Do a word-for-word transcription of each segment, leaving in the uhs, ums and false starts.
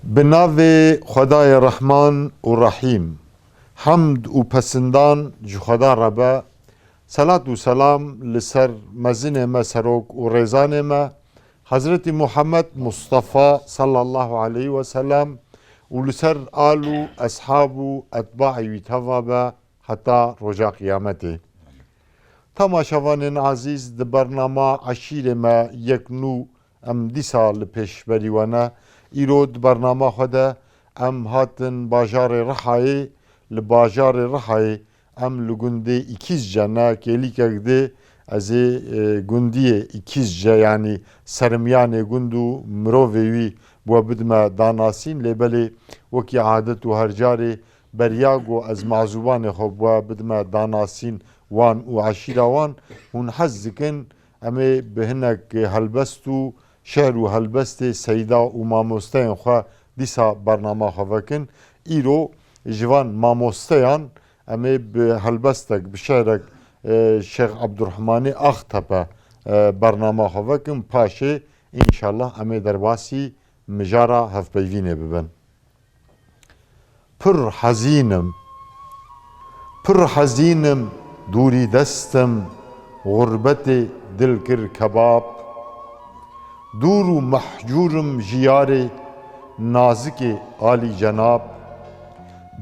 Bi navê Xwedayê Rehman û Rehîm. Hemd û pesindan ji Xweda re be. Selat û selam li ser mezinê me, serok û rêzanê me, Hezretî Muhammed Mustafa sallallahu aleyhi ve sellem û li ser al û eshab û etbaê wî teva be heta roja qiyametê. Temaşevanên ezîz, di bernama Eşîrê me yek nû em dîsa li pêşberî we ne. Îro di bernama xwe de em hatin bajarê Rihayê. Li bajarê Rihayê em li gundê Îkîzce ne, kêlîkek dê ez ê, e, gundiyê Îkîzce, yanî serimiyanê gund û mirovê wî bi we bidime danasîn. Lê belê wekî adet û her carê beriya ku ez mazûbanê xwe bi we bidime danasîn wan û eşîra wan, hûn hez dikin em ê bi hinek helbest û şehr û helbestê seyda û mamosteyên xwe dîsa bernama xwe vekin. Îro ji van mamosteyan em ê bi helbestek, bi şehrek, e, Şêx Ebdurehmanê Axtepe, e, bernama xwe vekin. Paşê înşallah em ê derbasî mijara hevpeyvînê bibin. Pir hezîn im, pir hezîn im, dûrî dest im, xurbetê dil kir kebab. Dûr û mehcûr im ji yarê nazikê alî cenab.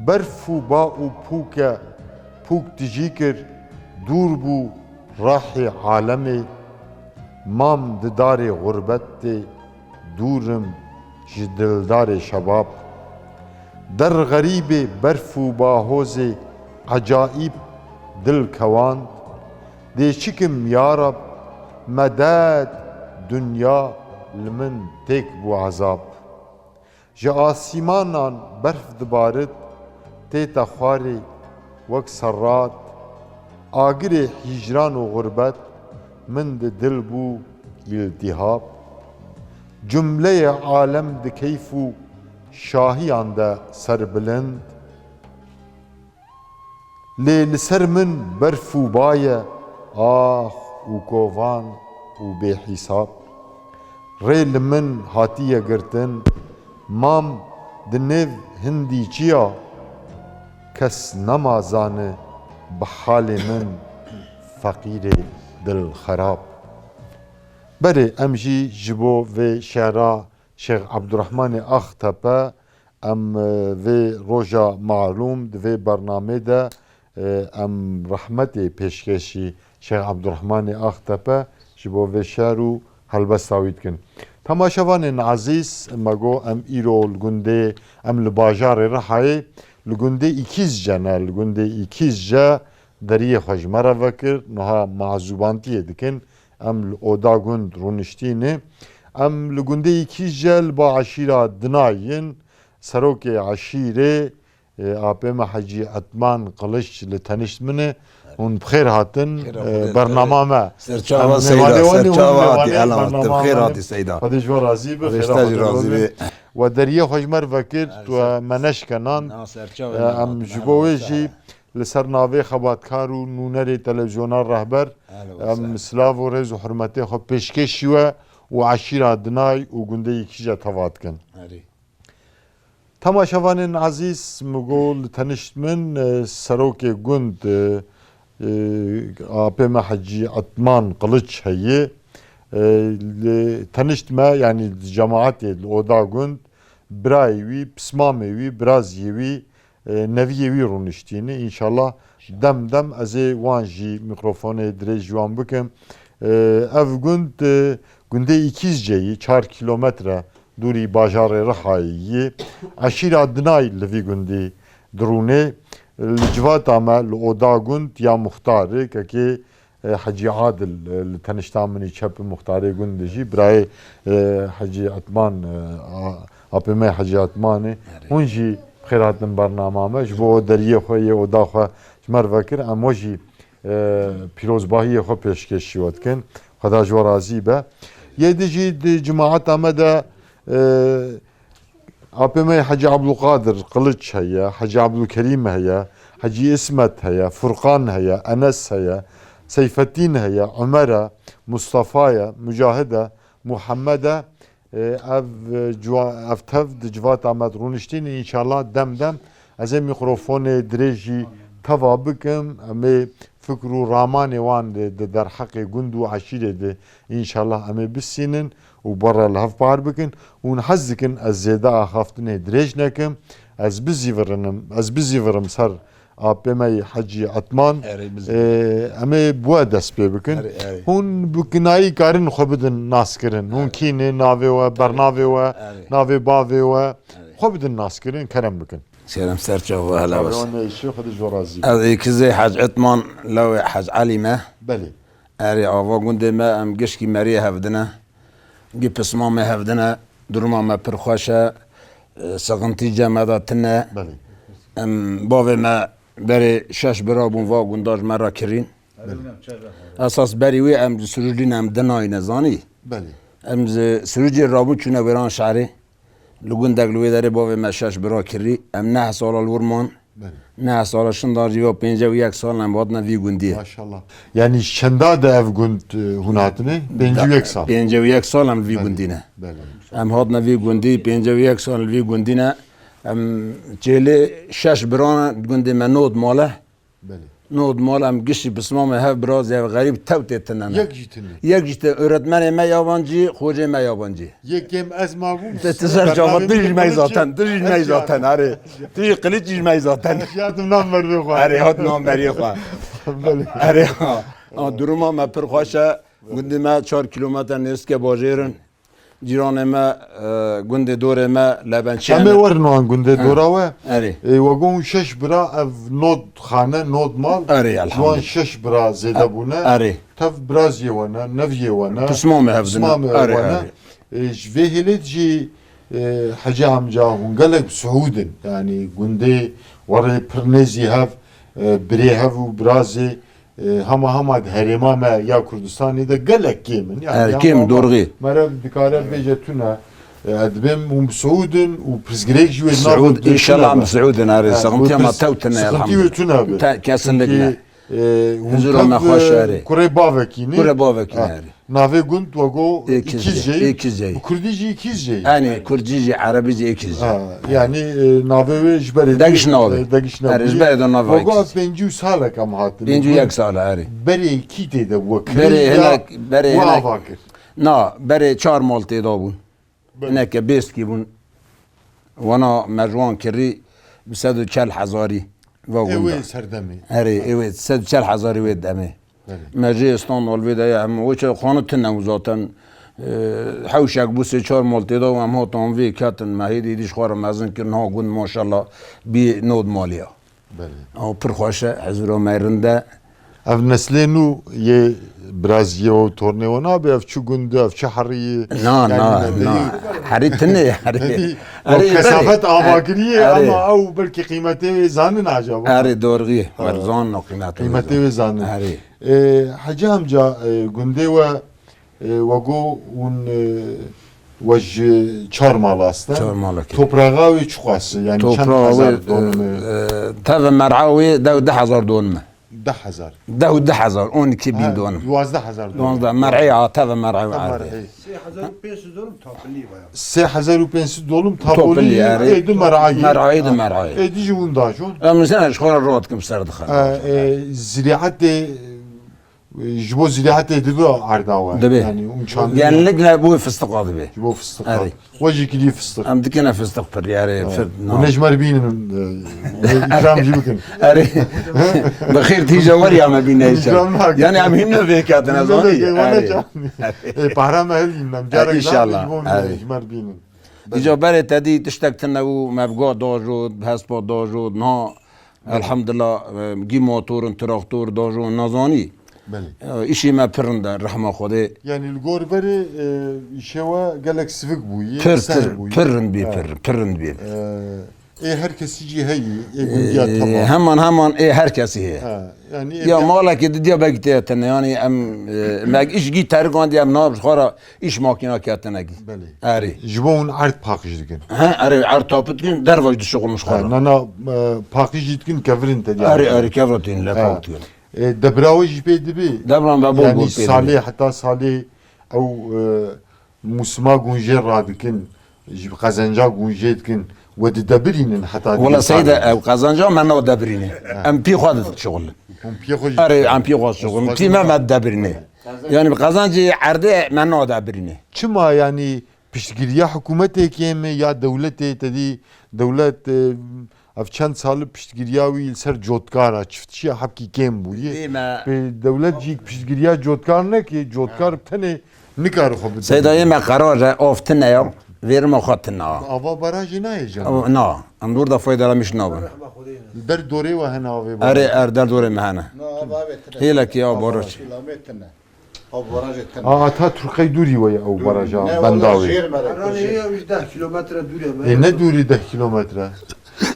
Berf û ba û pûke pûk tijî kir, dûr bû rahê alemê. Mam di darê xurbetê, dûr im ji dildarê şebab. Der xerîbê berf û bahozê ecaîb dil kewand. Dê çi kim ya Reb, medet, dinya li min têk bû ezab. Ji asîmanan berf dibarit, tête xwarê wek serrat. Agirê hîcran û xurbet min di dil bû îltîhab. Cumleyê alem di keyf û şahiyan de serbilind. Lê li ser min berf û ba ye, ax û kovan û bêhîsab. Rê li min hatiye girtin, mam di nêv hindî çiya, kes nema zane bi halê min, feqîrê dilxerab. Berê em jî ji bo vê şera Şêx Ebdurehmanê Axtepe, em, e, vê roja malûm di vê bernamê de, e, em rehmetê pêşkêşî Şêx Ebdurehmanê Axtepe ji bo vê şer û helbesta wî dikin. Temaşevanên ezîz, me got em îro li gundê, em li bajarê Rihayê, li gundê Îkîzce ne, li gundê Îkîzce deriyê xwe ji me re vekir, niha mazûbantiyê dikin. Em li Oda Gund rûniştîne. Em li gundê Îkîzce li ba eşîra Dinayê yin. Serokê eşîrê, e, apê me Hecî Etman Qiliç li tenişt min e. Hûn bi xêr hatin, e, bernama me. Serçava Seyda, serçava hatî, elamet, bi xêr hatî Seyda. Xwedê ji we razî be, xêra Xwedê razî be. We deriyê xwe ji me re vekir, tu me neşkenan. Em ji bo wê jî li ser navê xebatkar û nûnerê televîzyona Rehber, em silav û rêz û hurmetê xwe pêşkêşî we û eşîra Dinay û gundê Îkîzce teva dikin. Temaşevanên ezîz, min got li tenişt min, e, serokê gund, e, e, apê me Hecî Etman Qiliç heye. E, li tenişt me, yanî cemaetê li Oda Gund, birayê wî, pismamê wî, biraziyê wî, e, neviyê wî rûniştîne. Înşallah dem dem ez ê wan jî mîkrofonê dirêj ji wan bikim. E, ev gund, e, gundê Îkîzceyî, çar kîlometre dûrî bajarê Rihayê yî. Eşîra Dinay li vî gundî dirûnê. Li civata me li Oda Gund ya muxtarê, kekê, e, Hecî Adil, e, li tenişta min î çep muxtarê gund dijî, birayê, e, Hecî Etman, e, a-, apê me Hecî Etmanê. Hûn jî bi xêr hatin bernama me. Ji bo deriyê xwe yê oda xwe ji me re vekir, em we jî, e, pîrozbahiyê xwe pêşkêşî we dikin. Xweda ji we razî be. Yê di jî di cemaeta me de, e, Apê me Hecî Abdulkadir Qiliç heye, Hecî Abdulkerîm heye, Hecî Îsmet heye, Furkan heye, Enes heye, Seyfettîn heye, Omer e, Mustafa ye, Mucahid e, Muhammed e, E, ev, e, ciwa-, ev tev di civata me de rûniştîne, înşallah dem dem ez ê mîkrofonê dirêj jî teva bikim, em ê fikr û ramanê wan de, di derheqê gund û eşîrê de înşallah em ê bisînin û bara li hev par bikin. Hûn hez dikin ez zêde axaftinê dirêj nekim, ez bizîvirim, ez bizîvirim ser apê me yê Hecî Etman. Erê, bizî. Ee, em ê bi we dest pê bikin. Erê, erê. Hûn bi kinayî karin xwe bidin naskirin. Hûn kî ne, navê we, bernavê we, erê, navê bavê we. Erê. Xwe bidin naskirin, kerem bikin. Selam ser çava, hela wes. Çavan eşî, Xwedê ji we razî. Ez ê kizê Hec Etman, lawê Hec Elî me. Belê. Erê, ava gundê me, em gişkî meriyê hevdine. Gî pisma me hevdine, duruma me pir xweş e. E, sixintî cem me de tine. Belê. Em bavê me berê şeş bira bûn, va gunda ji me re kirîn. Esas berî wê em ji Sirûclî ne, em dinayîne, zanî? Belê. Em ji Sirûcê rabûn çûne wêran şerê. Li gundek li wê derê bavê me şeş bira kirî. Em neh sala li wir man. Belê. Neh sala şinda jî ya pêncî û yek sal em hatine vî gundiyê. Maşallah. Yanî çenda de ev gund, e, hûn hatine? Pêncî û yek sal. Pêncî û yek sal em li vî gundî ne. Belê. Em hatine vî gundî, pêncî û yek sal li vî gundî ne. Em çêlê şeş bira ne, gundê me nod mal e. Belê. Nod mal, em giştî pisma me hev biraz, ev xerîb tew tê tine ne. Yek jî tune. Yek jî tune. Öğretmenê me yabancî, xocê me yabancî. Yek kêm ez mabûm. Te, te ser çava, tu jî me zaten, tu jî me zaten, erê. Tu jî Qiliç jî me zaten. Hatim nam mervê xwe. Erê, hat nam mervê xwe. Belê. Erê, ha. Ha, duruma me pir xweş e. Gundê me çar kilometre nêzîkê bajêr in. Cîranê me, e, gundê dorê me, Lebençiyan. Em ê werin wan gundê dora we. Erê. Ê, we got şeş bira, ev nod xane, nod mal. Erê, elhamdülillah. Wan şeş bira zêde bûne. Erê. Tev biraziyê we ne, neviyê we ne. Pisma me hevdine. Pisma me we ne. Erê, erê. Ê, ji vê hêlê jî, e, Hecî amca hûn gelek bi siûd in. Yanî gundê we rê pir nêzî hev, e, birê hev û birazê. E, hema hema di herêma me ya Kurdistanê de gelek kêm in. Yani, erê, ya kêm, mama, dorxî. Meriv dikare bêje tune, e, ez dibêm hûn bi siûd in û pirsgirêk jî wê di nav siûd, înşallah em bi siûd in, erê, sixintiya me tew tune, elhamdülillah. Sixintî wê tune be. Te-, kesinlikle. Çünkü, e, huzura me xweş, e, erê. Kurê bavekî ne? Kurê bavekî ne, erê. Navê gund we got Êkizceyî. Êkizceyî. Êkizceyî. Bi kurdî jî Êkizceyî. Yanî kurdî jî, erebî jî Êkizceyî. Ha, yanî, e, navê wê ji berê Degiş navê. E, Degiş navê. Erê, ji berê de navê Êkiz. We got pêncî û salek em hatin. Pêncî û yek sal, erê. Berê kî tê de bû? Berê hinek, berê hinek. Ava kir. Na, berê çar mal tê de bûn. Belê. Hineke bêskî bûn. Wana me ji wan kirî bi sed û çel hezarî. Va gunda. Ê wê serdemê. Erê, ê wê sed û çel hezarî wê demê. Belê. Me jê standal vê de ye, em o çe xanî tune û zaten, e, hewşek bû, sê çar mal tê de û em hatin vê ketin, me hêdî hêdî ji xwe re mezin kirin, ha gund maşallah bî nod malî ya. Belê. Ew pir xweş e, hizira me rind e. Ev neslê nû yê biraziyê û tornê we nabe, ev çi gund e, ev çi herî ye? Na, na, na. Herî tune, herî. Erê, kesafet ava kiriye, erê, ama ew belkî qîmetê wê zanin acaba. Erê, dorxî. Ha. Wer zanin o qîmetê wê. Qîmetê wê zanin. Erê. E, Hecî amca, e, gundê we, e, we got hûn, e, we ji çar mala ste. Çar mala ke. Topraxa wê çiqas e? Yani çend hezar donum e? Topraxa wê, e, e, teve mer'a wê dew deh hezar donum e. Deh hezar. Deh û deh hezar, on iki bin donum. Duwazdeh hezar donum. Duwazdeh, mer'ê ya, teve mer'ê. Teve mer'ê. Sê hezar û pênc sed dolum tapilî baya. Sê hezar û pênc sed dolum tapilî, tapilî, erê. Ê di mer'ayê. Mer'ayê, di mer'ayê. Ê di ji winda jon. Em sen ji xwe re rahat kim ser dixin. E, e, zirîatê, e, ji bo zirîatê dibe erda we. Dibe. Yani, ûn çandin. Genellikle bu fıstık dibe. Ji bo fıstık. Erê. We jî kirî fistix. Em dikine fistix pir, erê, fir, na. Hûn ê ji me re bînin, e, îkram jî bikin. Erê. Bi xêr tîja weriya me bîne îşe. Îkram nakin. Yani em hîn ne vêkatin, ez zanî. Erê. Ê, pahra me hilînin, em carek îşallah. Ji bo ji me re bînin. Îca berê te dî tiştek tune û me bi ga dajot, bi hespa dajot, na. Elhamdulillah, e, gî motorin, traktor, dajon, nazanî. Belê. E, îşê me pir rind e, rehma Xwedê. Yani li gor berê, e, îşê we gelek sivik bûyî, pir, pir, pir rind bî, pir, pir rind bî. E, ê her kesî jî heyî, ê gundiya, e, tamam. Heman heman ê her kesî heye. Ha, yani ê ya malekê di diya belkî tê tene, yani em, e, me îş gî terik andiye em nab ji xwe re Îş makîna ketinekî. Belê. Erê. Ji bo hûn erd paqij dikin. He, erê, erd tapit dikin, derva jî dişuxulin ji xwe re. He, na, na, e, paqij jî dikin, kevirin te diye. Erê, erê, kevra tînin, lekav dikin. E, debra we jî pê dibe. Debra me bol bol pê dibe. Yanî salê, heta salê ew, e, Mûsima gunjê radikin, ji qezenca gunjê dikin, we didebirînin heta Wala dîsa Seyda, re? Ew qezenca me nadebirîne. Em pî xwe dişixulin. Hûn pî xwe jî Erê, em pî xwe dişixulin. Tî me me didebirîne. Yani bi qezencê erdê me nadebirîne. Çima yani piştgiriya hikûmetê kêm e ya dewletê, te dî dewlet, e, ev çend sal piştgiriya wî li ser cotkar a, çiftçiya hebkî kêm bûye. Dê me Pê dewlet jî piştgiriya cotkar neke, cotkar tenê nikare xwe bide. Seyda yê me qerar e, av tine ya, vêrima xwe tine ya. Ava barajê nayê can. Ew, na, em dor da fayda lemiş nabin. Li ber dorê we hene avê barajê? Erê, er der dorê me hene. Hêlekî ya baraj. Kilometre. Ew barajê tune. A, Atatürk'e dûrî we ye ew baraja, benda wê? Jêr me re Ranê kujê. Ye, wî deh kilometre dûr e. Ê, ne dûrî deh kilometre.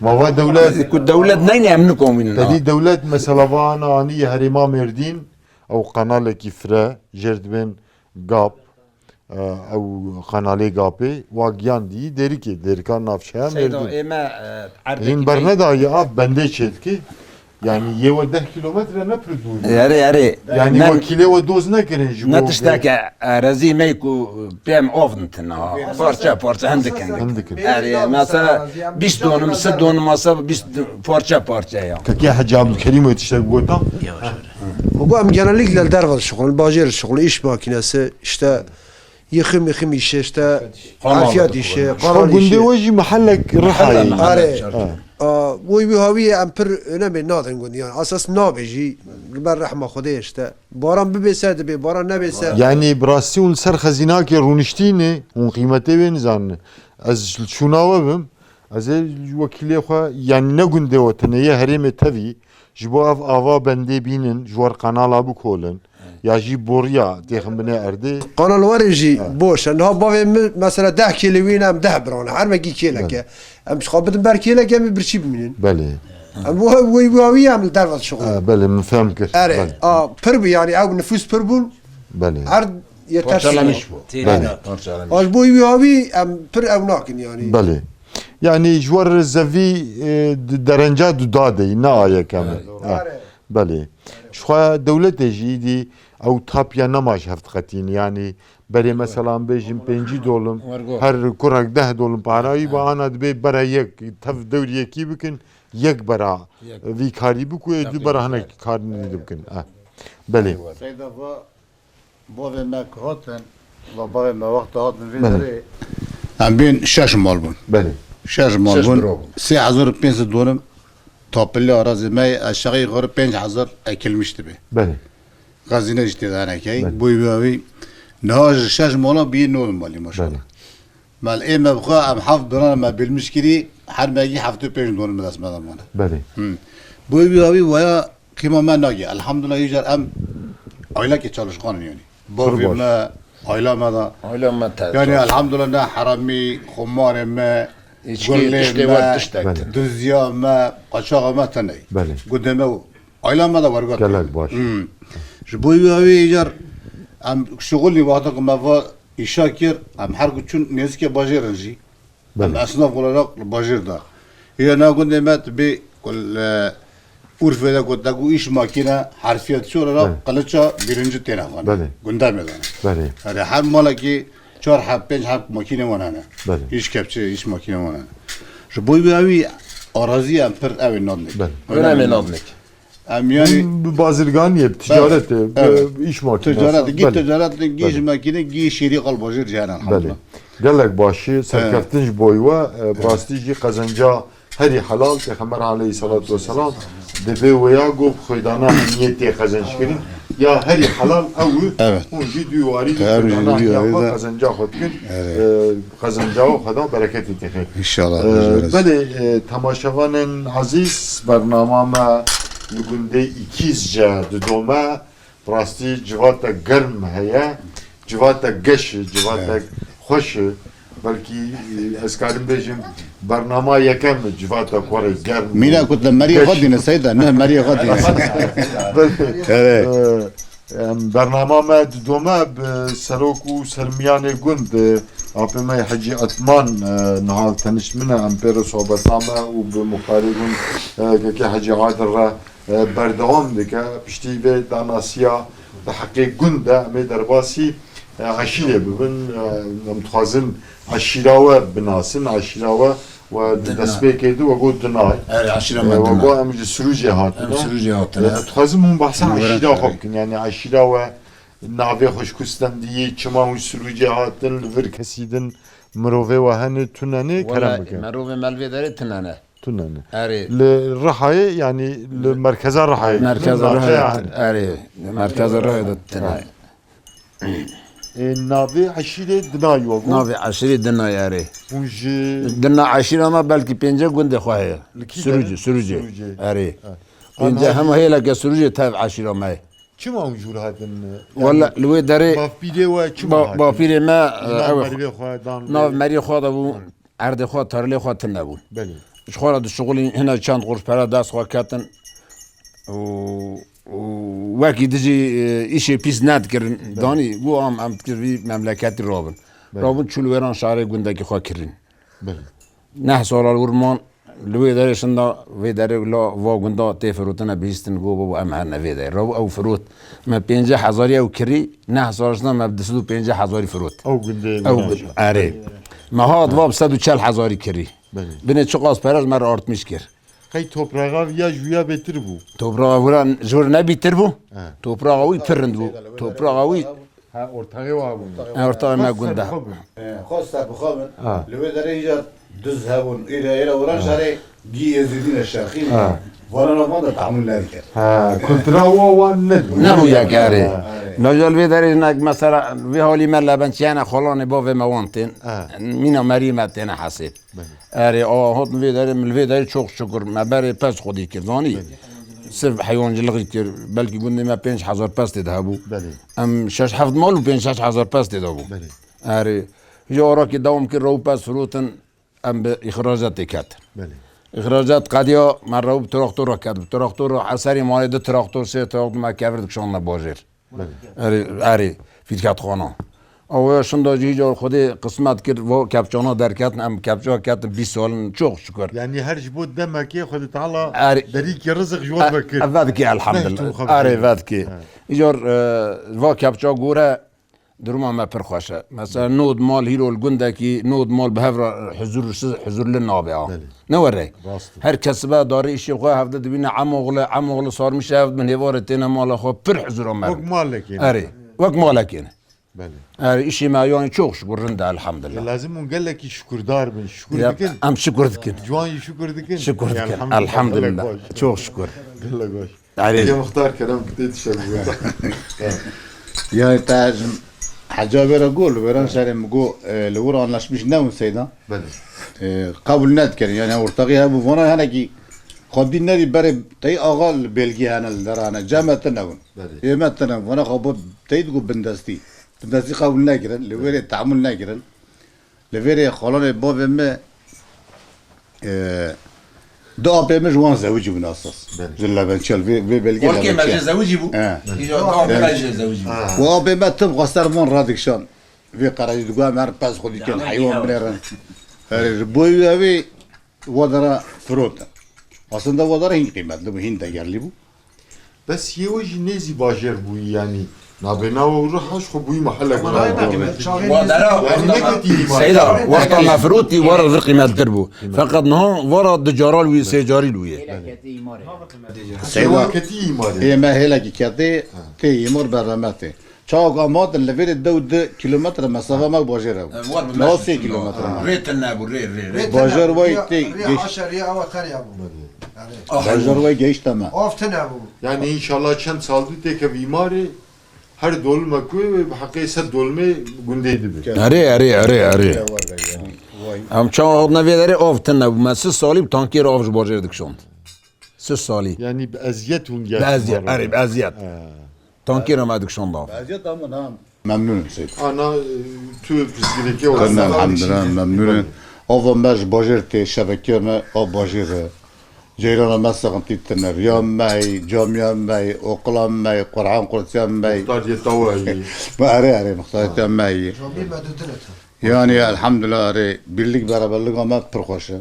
Ma va dewlet Ku dewlet neyne em nikomînin. Te dî dewlet mesela va ana anî ye herêma Mêrdîn, ew qanalekî fire, jêr dibên Gap, e, ew qanalê Gapê, wa giyan dî Dêrikê, Dêrika navçeya Seyda, Mêrdîn. Ê me, e, erdekî Hîn me- bernedayî av bendê çêdikê. Yani yê we deh kilometre ne pir dûr. Erê, erê. Yani Ne- wekîlê we doz nekirin ji Ne bo tişteke erezî me ku pêm of nitin ha. Parça parça hindik hindik. Hindik hindik. Erê, mesela bîst donim, sed donim, mesela bîst parça parça ya. Kekê Hecî Abdulkerîm wê tiştek gota? Û bu em genellikle li derve dişixulin, bajêr dişixulin, iş makinesi, işte yıkım, yıkım işi, işte Kanal afiyat dixwin. işi, Ji kanal xwe gundê işi. we jî mehellek rihayê. Mehellek, Are. mehellek. Ha. A, wê wî hawî em pir önemê nadin gund, yani asas nabê jî, li ber rehma Xwedê işte. Baran bibê se dibe, baran nebê se. Yani bi rastî hûn li ser xezînakê rûniştî ne, hûn qîmetê wê nizanin. Ez li şûna we bim, ez ê wekîlê xwe, yani ne gundê we tenê ye, herêmê tevî, ji bo ev ava bendê bînin, ji wer qanala bikolin, ya jî boriya têxin binê erdê. Qanal werê jî Ha. boş e. Niha bavê min mesela deh kêlê wî ne, em deh biran, her mekî kêlek e. Belê. Em ji xwe bidin ber kêlek, em ê birçî bimînin. Belê. Em wê, wê, wê, wê em li derve dişixulin. Ha, belê, min fehm kir. Erê, Belê. a, pir bû yani, ew nifûs pir bûn. Belê. Her yeter Parçalamiş şûn. bû. Belê. Parçalamiş. A, ji bo wî hawî em pir ew nakin yani. Belê. Yani ji wer zevî, e, di derenca du dadeyî, ne a yekem e. Evet, doğru. Ha, Erê. belê. Ji xwe dewletê jî îdî ew tapya nema ji hev diqetîn. Yani berê mesela em bêjin pêncî dolim, Wergo. her kurek deh dolim para wî ba ana dibê bera yek, tev dewr yekî bikin, yek bera Yek. vî karî biku, ê du Yapayım. bera hinek karî nî bikin. Eh. Belê. Seyda va, bavê me ku hatin, va bavê me wexta hatin vê Belê. derê. Em bên şeş mal bûn. Belê. Şeş mal Şeş bûn. bira bûn. Sê hezar û pênc sed donim tapilli arazê me ye, aşağı yukarı pênc hezar ekilmiş dibe. Belê. Xezîne jî tê de hinekey. Belê. Boy wî wî. Niha ji şeş mala bî nod malî maşallah. Belê. Mal ê me bi xwe em heft biran me bilmiş kirî, her mekî heft û pênc donim dest me de mane. Belê. Hı. Boy wî wî waya qîma me nagê. Elhamdulillah, îcar em aylekê çalışkan in yani. Bavê Kurbaş. me, ayla me de. Ayla me te Yani elhamdulillah ne heramî, xumarê me, İçki, gulê tiştê me, wer tiştek Belê. tine. dizya me, qaçaxa me teney. Belê. Gundê me û ayla me de wergot. Gelek baş. Hmm. Ji bo wî wî îcar em şixulî wexta ku me va îşa kir, em her ku çûn nêzikê bajêr in jî. Em Belê. esnaf olarak li bajêr de. Hîya na gundê me tu bê ku li Urfê de ku te ku îş makîne, herfiyatçî olarak Belê. qiliça birinci têne xane. Belê. Gundê me de. Belê. Erê her malekî çar heb, pênc heb makîne wan hene. Belê. Îş kepçe, îş makîne wan hene. Ji bo wî wî arazî em pir ew ê nadnik. Belê. Önemli nadnik. Em yani Hûn bi bazirganiyê, bi Evet. ticaretê, bi Evet. îş makînesi. Ticaret, gî Belê. ticaret, gî Belê. ji makîne, gî şêrî qal bajêr jî hene Belê. elhamdulillah. Gelek başî, serkeftin ji bo we, e, bi rastî jî qezenca herî helal, Pêxember aleyhissalatu vesselam, divê wêya got, xwedana niyetê qezenc kirin, ya herî helal ew, Evet. hûn jî dû warî Her xwedana jî ya dû xwe warî de. qezenca xwe dikin, Evet. e, qezenca xwe da bereketê têxê. İnşallah, Ee, bacarız. belê, e, temaşevanên ezîz, bernama me li gundê Îkîzce didome. Rastî civata germ heye, civata geş, civata Evet. xweş. Belkî, e, ez karim bêjim, bernama yekem civata kurê germ. Mîna ku te meriyê Geş. xwe dîne, Seyda, ne meriyê xwe dîne. Belê. Evet. Ee, Em, bernama me didome bi serok û sermiyanê gund, e, apê me Hecî Etman, e, niha tenişt min e, em pê re sohbeta me û bi muxtarê gund, e, kekê Hecî Adil re, e, berdewam dike. Piştî vê danasiya di heqê gund de em ê derbasî E, eşîrê bibin, e, em dixwazin eşîra we binasin, eşîra we, we di Dina. Destpêkê de we got Dinay. Erê, eşîra E, me we Dina. Got em ji Sirûcê Em hatine. Sirûcê hatine. E, dixwazim hûn behsa Em were eşîra xwe xerê. Bikin, yani eşîra we navê xwe ji ku stendiyê, çima hûn Sirûcê hatin, li vir kesî din mirovê we hene, tune ne, kerem Wele, bikin. Mirovê me li vê derê tune ne. Tune ne. Erê. Li Rihayê, yani li merkeza Rihayê. Merkeza Li Rihayê, navçeya hene. Erê. Merkeza Rihayê de tune. Ê, navê eşîrê Dinayê we got? Navê eşîrê Dinayê, erê. Hûn ji Dina eşîra me belkî pêncî gundê xwe heye. Li kî Sirûcê, derê? Sirûcê. Sirûcê. Erê. Ha. Pêncî Anha hema jî hêleke Sirûcê tev eşîra me ye. Çima hûn jûr hatin? Wele, li wê derê Bavpîrê we çima ba-, hatin? Bavpîrê me, Nav ew merivê xwe dan nav vê. Meriyê xwe de bû. Erdê xwe, tarlê xwe tune bûn. Belê. Ji xwe re dişixulîn, hine çend qurş pere dest xwe ketin û, û wekî dijî, e, îşê pîs nedikirin. Belê. Danî, bû am, em dikir vî memleketî rabin. Belê. Rabin çû li wêran şarê gundekî xwe kirîn. Belê. Neh sala li wir man, li wê derê şinda, vê derê la va gunda tê firotine bihîstin, got, "Baba, em herne vê derê." Rabû ew firot. Me pêncî hezarî ew kirî, neh sal şinda me bi du sed û pêncî hezarî firot. Ew gundê Ew, Miraşê. Erê. Me hat va bi sed û çel hezarî kirî. Belê. Binê çiqas pere ji me re artmîş kir. Qey topraxa viya ji wiya bêtir bû? Topraxa wira ji wir nebîtir bû. He. Topraxa wî pir rind bû. Topraxa wî Ha, ortaxê wa bûn. He, ortaxê me Xwest gund e. Serbixwe bûn. He, xwest serbixwe bin. Ha. Li wê derê îcar duz hebûn. Îre, îre wira şarê gî Êzidî ne şerxî bûn. Ha. Vana navan de tamûl nedikir. Ha, kultura wa wan ne. Ne bû yek, erê. Ha. Naja li vê derê nek mesela vê halî me leben çiyane xalanê bavê me wan tên. Ha. Mîna merî me têne hesêb. Belê. Erê, awa hatin vê derê, min li vê derê çok şükür, me berê pez xwedî kir, zanî? Belê. Sirf heywancilixî kir, belkî gundê me pênc hezar pez tê de hebû. Belê. Em şeş heft mal û pênc şeş hezar pez tê de bû. Belê. Erê, ji arakê dewam kir, rew pez firotin, em bi îxracatê ketin. Belê. Îxracat qediya, me rew bi traktor re ket, bi traktor re eserê malê du traktor, sê traktor me kevir dikişandine bajêr. Belê. Erê, erê, fîrketxana. Ew ya şinda jî car Xwedê qismet kir, va kepçana derketin, em kepça ketin bîst salin, çok şükür. Yani her ji bo demekê Xwedê Teala Erê. Derîkî rizik ji wan E, vekir. E, vedikê, elhamdulillah. Nehîşt û xebitî. Erê, vedikê. He. Îcar, e, va kepça gore, duruma me pir xweş e. Mesela nod mal hîro li gundekî, nod mal bi hev re huzur, huzurli nabe a. Belê. Ne were. Rast e. Her kes be darê îşê xwe hevde dibîne, Emoğlu, Emoğlu sarmiş ev bin hêvarê têne mala xwe pir huzura me. Wek malekê ne. Erê, wek malekê ne. Belê. Erê, îşê me yanî çok şükür rind e, elhamdulillah. Ya lazim hûn gelekî şükürdar bin, şükür Ya, dikin. Em şükür dikin. Ciwan jî şükür dikin. Şükür Ya, dikin, elhamdulillah. Gelek baş. Çok şükür. Gelek baş. Erê. Ya muxtar kerem kitê dişe bu. Yani te ji Hecabê re got, li wêran şerê min got, e, li wir anlaşmiş nebûn seyda. Belê. E, qebûl nedikirin. Yani ortaxî hebû, vana henekî xwedî nedî berê tey axa li belgî hene, li dera hene. Cem me tune bûn. Belê. Ê me tune bûn. Vana xwe bo tey digot bindestî. Bindestî qebûl nekirin. Li wêrê tehmûl nekirin. Li vêrê xalanê bavê me, e, du apê min ji wan zewicî bûn esas. Belê. Ji Lebençel, vê, vê belgê Xalkê me Lebençel. Jê zewicî bû. He. Îca du apê me jê zewicî bû. Ha. Û apê me tim xwe ser van radikşan. Vê qerejî digot em her pez xwe dikin, heywan binêrin. Erê, ji bo wî ew ê wadara firotin. Aslında wadara hîn qîmetli bû, hîn degerlî bû. Bes yê we jî nêzî bajêr bûyî, yanî nabêna we û Riha ji xwe bûyî mehele Ama gunan. Nayê me qîmet. Wa dera Yani wexta neketî me, îmar. Seyda, wexta me firotî, wara vir qîmettir bû. Feqet niha vara du cara li wî, sê carî li wî ye. Hêlek ketî îmarê. Seyda, Seyda, ketî îmarê. Ê me hêlekî ketê, Ha. Tê îmar berreme tê. Çawa ku em hatin li vêrê dew du kilometre mesafe me bajêr hebû. E, war bi Niha meşin sê şunda. Kilometre Ha. me. Rê tune bû, rê, rê, rê. Rê tune Bajar bû. way Rê, tê rê geş- aşa rê awa terya bû. Yanî Ah, Bajar way geşte me. Av tune bû. Yani inşallah çend sal dû têke vîmarê her dolme ku bi heqê sed dolmê gundê dibe. Erê, erê, erê, erê. Vay. Em çawa hatine vê derê av tune bû. Me sih salî bi tankêr av ji bajêr dikişand. Sih salî. Yani bi eziyet hûn Bi eziyet, erê, bi eziyet. Ha. Tankêr me dikişand av. Bi eziyet ama nam. Memnûnim Seyda. Ana, e, tu pirsgirêkê Qirna, elhamdulillah, memnûnim. Ava me ji bajêr tê, şebeke me a bajêr e. Ceyrana me sexintî tine. Riya me yî, camiya me yî, oqila me yî, Qur'an qursiya me yî. Muxtariyeta we yî. Erê, erê, muxtariyeta me yî. Camî me dudine te. Yani, elhamdulillah, erê, birlik beraberlika me pir xweş e.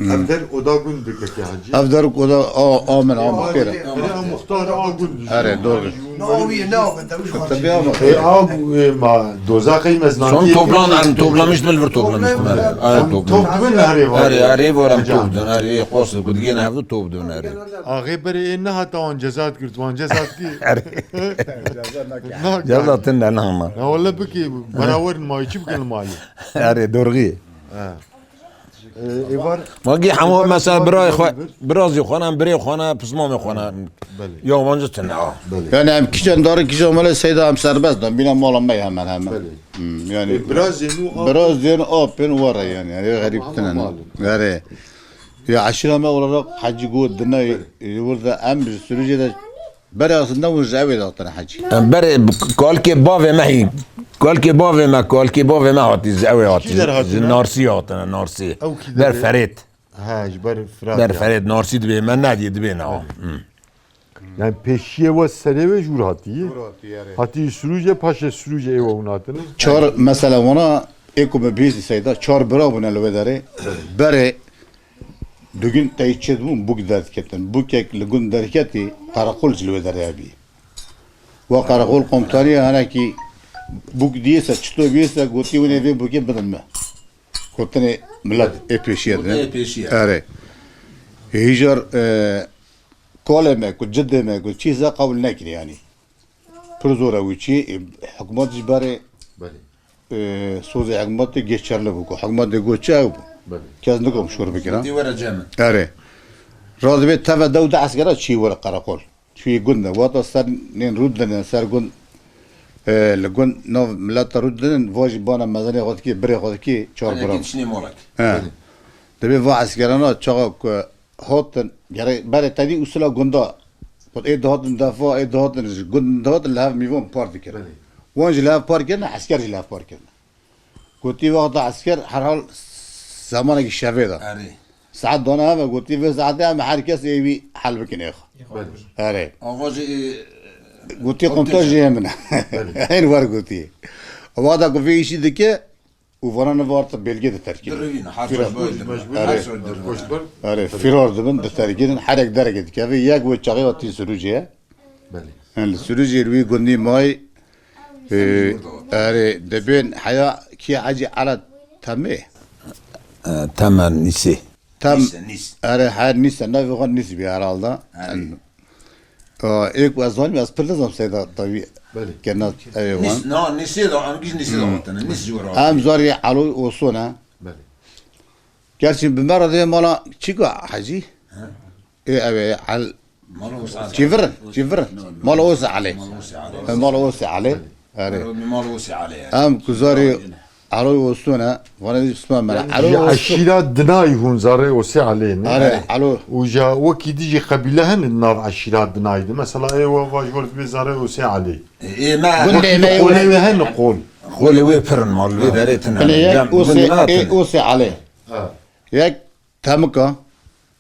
Ev der oda gund dikekê hecî. Ev der oda a, a min, a min pêre. Erê, a muxtar a gund. Erê, doğru. Ne awiye, ne abi, demiş. Tabii abi. E, a, e, ma doza qeymez. Son toplan, em toplamıştım, bir toplamıştım, erê. Erê, toplam. Top dibin, erê, var. Erê, erê, var, em top dön, erê, qos, kudigên hevdu top dön, erê. Axê berê ê nehata wan cezat girt, wan cezat kir. Erê. Cezat tinde nahma. Na wala bikî, berawer ma çi bikin mali. Erê, doğru. Ha. Ee, êvar. Magî hema mesela birayê xwe, birazî xwe ne, birê xwe ne, pismamê xwe ne. Belê. Yabancı tune ha. Belê. Yani em kîjan darin kîjan mele seyda em serbest dan. Bîna mala me hemen hemen. Belê. Hmm, yani. E, biraz yeni o biraz yeni open var yani. Yani garip tinen. Gare. Ya aşira me olarak hacı go dinay. Burada em sürücü de Berê aslında hûn ji ew ê datine hecî. Em berê kalkê bavê me hî. Kalkê bavê me, kalkê bavê me hatî ji ew ê hatî. Kî der hatî? Ji Narsî hatine, Narsî. Ew kî der? Ber Ferêt. Ha, ji ber Firat. Ber Ferêt, Narsî dibê me, nediyê dibê ne. Hmm. Yani pêşiyê we serê wê jûr hatî. Jûr hatî, erê. Hatî Sirûcê, paşê Sirûcê ê we hûn hatine. Çar, mesela wana ê ku me bihîstî seyda, çar bira bûne li wê derê. Berê Digin tey çêdibûn bûk derdiketin. Bûkek li gund derketî, qereqol ji li wê derê hebî. Wa qereqol komutanî hinekî bûk diyê se, çito biyê se, gotî winê vê bûkê bidin me. Gotinê milet ê pêşiye dibin. Ê pêşiye. Erê. Hîjar, e, kolê me ku, cidê me ku, çî ze qewil nekirî yanî. Pir zor e wî çî, e, hikûmet ji berê, belê, e, sozê hikûmetê geçerli bû, ku hikûmetê got çi ew bû. Belê. Kes nikom şor bikira. Dî were cem. Erê. Razê bê teve dew de eskera çî were qereqol. Çî gund de. Wata ser nên rû dinin, ser gund, e, li gund nav mileta rû dinin, va jî bana mezenê xwe dikê, birê xwe dikê, çar biram. Çinê molek. He. Belê. Dibê va eskerana çaxa ku hatin, gerek berê tedî usula gunda. Got, ê dihatin defa, ê dihatin ji gund dihatin li hev mîvan par dikir. Belê. Wan jî li hev par kirin, esker jî li hev par kirin. Gotî, wexta esker herhal zemanekî şevê de. Erê. Saet dana hev e, gotî, vê saetê em her kes ê wî hel bikin êx. Belê. Erê. Ava jî, e, gotî, komutan jî hê min e. Belê. Hên wer gotî. Wexta ku vê îşî dike, û vana nivarta belge de terkî. Dirivîn, her Fîra-, baş baş, baş, erê, her sor dirivîn. Erê, firar dibin, diterkînin, herek dereke dikeve, yek wê çaxê hatî Sirûcê ye. Belê. Yani Sirûcê li wî gundî may, e, erê, dibên heya kî Hecî Ela Temê? E, Temen Nîsê. Tem-, Nîse, Nîs. Erê, her Nîse, navê xwe Nîs bî herhalde. Erê. Yani, Aa, ê ku ez zanîm, ez pir nizam seyda tawî. Belê. Kena ev wan. Nîs, na, Nîsê de, em giş Nîsê de hatine. Nîs ji were. Em zarê Eloy Oso ne. Belê. Gerçi bi me re dê mala çika Hecî? He. Ê, ev ê, El-, Mala Osa Çivirin, Çivirin. No, no. Mala Osa Elê. Mala Osa Elê. He, Mala Osa Elê. Belê. Erê. Mala Osa Elê, erê. Em ku zarê Eloy Oso ne, vana dî Osman me. Ji eşîra dinayî hûn zarê Osê Elê ne? Erê, Elo. Û ja wekî dî jî qebîle hene di nav eşîra dinayî de. Mesela ê we va ji we re dibê zarê Osê Elê. Ê me. Gundê me wê hene qol. Xolê wê pir in, mal wê derê tine. Binê yek Osê, ê Osê Elê. Ha. Yek Temika.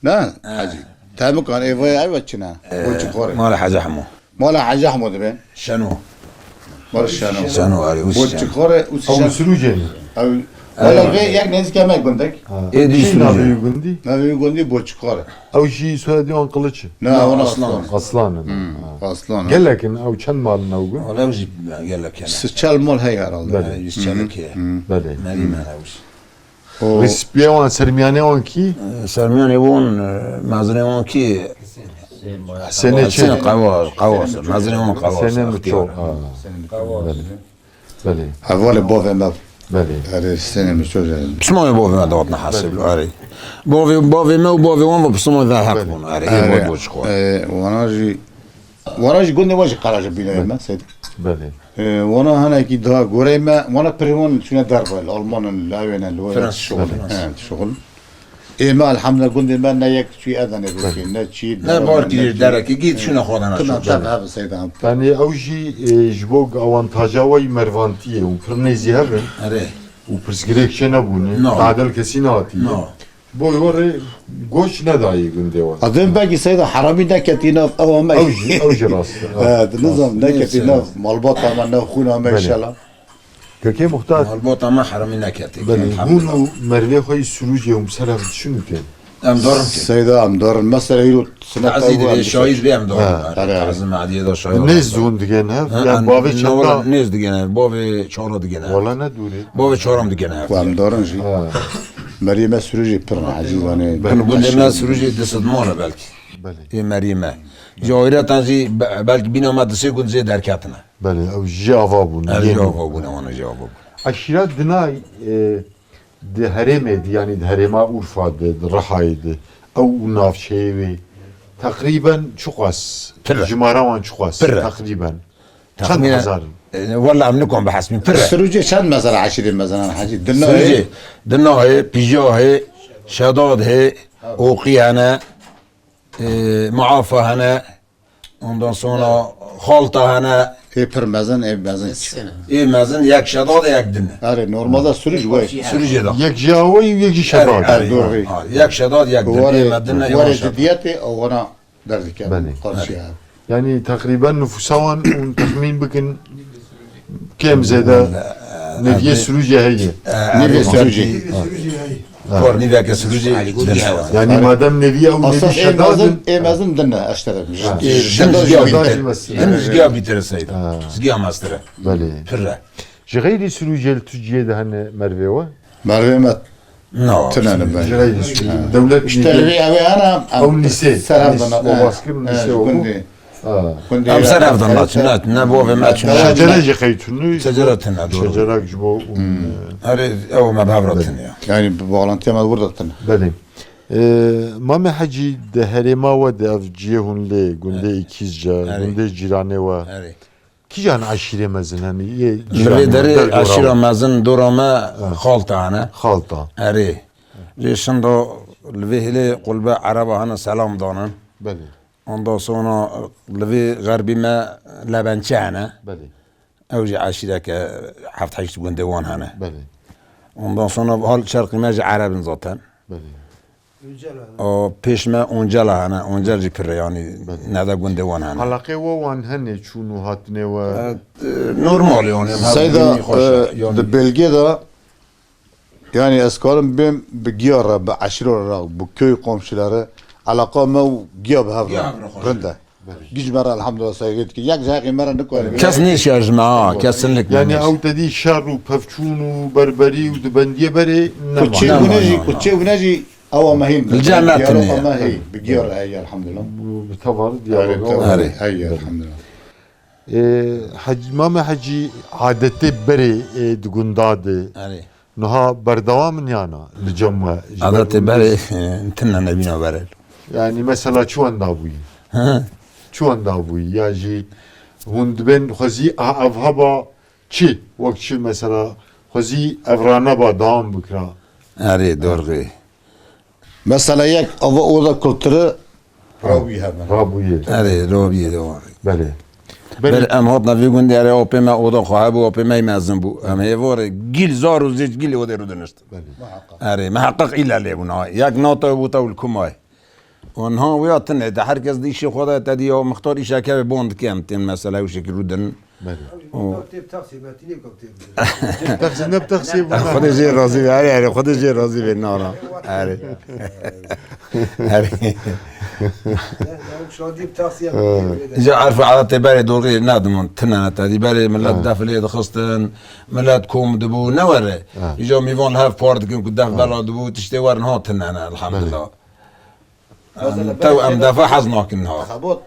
Ne? He. Hacî. Temikan ê vaya ev çi ne? Ee, Boçik xore. Mala Hacı Hemo. Mala Hacı Hemo dibe. Şeno. Mala Şeno. Şeno, erê, wis Boçik Şeno. Xore, wis Ew Şeno. Sirûcê ne? Ew, wala vê yek nêzîkê me gundek. Ha. Ê dî Sirûcê. Navê gundî? Navê gundî Boçik xore. Ew jî soyadê wan Qiliç e. Ne, wan Aslan. Aslan e. Hmm, ha. Aslan e. Gelek in, ew çend mal in ew gund? Wala ew jî gelek in. Çel mal heye herhalde. Belê. He, yüz çelek heye. Belê. Nerî me ew jî. Rîspiyê wan, sermiyanê wan kî? Sermiyanê wan, e, mezinê wan kî? Hüseyin Çelik. Qewas, Qewas. Mezinê wan Qewas. Hüseyin Çelik. Ha. Belê. Belê. Hevalê bavê me. Belê. Erê, Hüseyin Çelik. Pismamê bavê me dawatne hasib, erê. Bavê, bavê me û bavê wan ve pismamê ve heq bûn, erê. Erê. Ê, wana jî, wana jî gundê wan jî qeraje bîne me, Seyda. Belê. E, wana hinekî daha goreyê me, wana pirê wan çûne derve, li Alman in, li ew ê ne, li we ne, Fransız, tişuxul, Fransız. He, tişuxul. Ê me elhamdulillah gundê me ne yek çûyî Edenê bikî, ne çî, ne barkî, derekî, gît şûne xwe dana. Tuna tev hev Seyda. Yanî ew jî, e, ji bo awantaja we yî mervantiyê û pir nêzî hev in. Erê. Û pirsgirêk çê nebûne. No. Tadel kesî nehatî. No. Boy were goç nedayê gundê wan. Adem belkî Seyda heramî neketî nav ew me. Ew jî, ew jî rast e. He, di nizam neketî nav malbata me, nav xûna me inşallah. Kekê Muxtar. Malbata me heramî neketî. Belê, hûn û mervê xwe yî Sirûcê û ser hev diçin û tên. Em darin ki. Seyda em darin. Mesela îro sinet Tazî ew dibe, em şahid bê em darin. Ha. Are, are. Tazî Mediyê de şahid. Nêz hûn digên hev? Ha, Yan em bavê newra çanda? Nêz digên hev, bavê çara digên hev. Wala ne dûrê. Bavê çaram digên hev. Ku em darin jî. Ha. Meriyê me Sirûcê pir ne, Hecî zanê. Belê. Gundê me Sirûcê di sed mal e belkî. Belê. Ê Meriyê me. Ji ayratan jî be-, belkî bîna me di sê gund zê derketine. Belê, ew jî ava bûn, Ev jî ava bûn, wana jî ava bûn. Eşîra dina, e, Di herêmê de, yanî di herêma Urfa de, di Rihayê de, ew û navçeyê wê, teqrîben çiqas, Pir e. Jimara wan çiqas, Pir e. Teqrîben? Çend Texmînen, hezar in? E, wela em nikom bihesbîn, pir e. Sirûcê çend mezara eşîrê mezenan hecî? Di nahê? Sirûcê, di nahê, Pijahê, Şedad hê, Oqî hene, e, Muafa hene, Ondan sonra Xalta hene. Ê pir mezin, ê mezin. Ê mezin yek Şedad, yek din. Erê, normalde Sirûc wey. Sirûcê de. Yek jî awey, yek jî Şedad. Erê, erê. Doğru. Ha, yek Şedad, yek din. Ê me din, ê Warê Şedad. Didiyetê, ewana derdikevin. Belê. Karşıya. Yani takriben nüfusa wan hûn texmîn bikin kêm zêde neviyê Sirûcê heye. Neviyê Sirûcê. Kor nîveke Sirûcê din hewa. Yani madem neviya û Asas nevi ê Şedad mezin, in. Ê mezin din e, eşterek. Ha. Ê, din Şedad jî bîtir. Din jî giya bîtir e seyda. Ha. Giya mestir e. Belê. Pir e. Ji xeyrî Sirûcê li Tirkiyê de hene mervê we? Mervê me No. Tine ne ben. Ji xeyrî Sirûcê. Ha. Dewlet İşte nîvê li vê eve ana, ew lîse, ser lîse, ev dana, o ha, baskir ha, lîse o. Gundê. Ha. Gundê Em ser ya, ev dana, evet, çi ne, ne bo ve me çi ne. Şecere jî qey tunu. Şecere tine, doğru. Şecere ji bo. Hmm. Erê, ew me bevra tine ya. Yani bu bağlantıya me burada tine. Belê. Ee, Mame Hecî, de herêma we de ev cihê hûn lê, gundê Evet. İkizce, Evet. Gundê cîranê we. Erê. Kîjan eşîrê mezin hene? Yê Li vê derê eşîra mezin dora me Xalta hene. Xalta. Erê. Rê şindo li vê hilê qulbe Ereba hene selam danin. Belê. Ondan sonra li vê xerbî me Lebençe hene. Belê. Ew jî eşîreke heft heşt gundê wan hene. Belê. Ondan sonra hal şerqî me jî Ereb in zaten. Belê. O pêş me Oncela hene, Oncel jî pir e, yanî Belê. Nede gundê wan hene. Alaqê we wan hene çûn û hatinê we? E, e, normal yani. Seyda, e, di belgê de, yani ez karim bêm bi giya re, bi eşîra re, bi köy komşuları, alaqa me û giya bi hev re rind e. Giş me re elhamdülillah saygı dikin. Yek ji heqê me re nikarin. Kes nêşiya ji me, ha, kesinlikle Yani nêş. Ew te dî şer û pevçûn û berberî û di bendiyê berê nema. Kuçê hûne jî, kuçê hûne jî ew amehîn. Li cem me tune. Diyaloga me hey, bi giya re hey, elhamdülillah. Bu, bi tevalı diyaloga Erê, me. Erê. Hey, elhamdülillah. Ee, Hec-, Mame Hecî, adetê berê, e, di gunda de. Erê. Niha berdewam in yana li cem we? Ji ber Adetê berê, e, tune nebîna berê. Yani mesela çi wenda bûyî? Hı. Çi wenda bûyî? Ya jî hûn dibên xwezî a ev heba çi? Wek çi mesela xwezî ev raneba dewam bikira? Erê, doğru. Mesela yek ava oda kulturu Rabî hemen. Rabûyê. Erê, Rabîyê de var. Belê. Ber Belê. Em hatna vê gundê erê apê me oda xwe hebû, apê me mezin bû. Em hê vore gîl zar û zêç gîl odê rû dinişt. Belê. Erê, miheqeq île lê bûn ha. Yek nata bû te û li kumay. Onha wê ya tine de herkes di îşê xwe de te dî ya mixtar îşeke wê bon dike em tên mesela ew şekil rû din. Belê. O. Tê bi taksê me tînê kam tê bi. Taksê ne bi taksê bu. Xwedê jê razî be, erê, erê, Xwedê jê razî be, nara. Erê. Erê. Şadî bi taksê ya. Ji erf û adetê berê dorê nedimin, tine ne tedî berê millet Ha. def lê dixistin, millet kom dibû, ne were. Ha. Îca mîvan li hev par dikin ku def Ha. bela dibû, tiştê werin ha tine ne, elhamdulillah. Belê. Em tew em defa hez nakin niha. Xebot.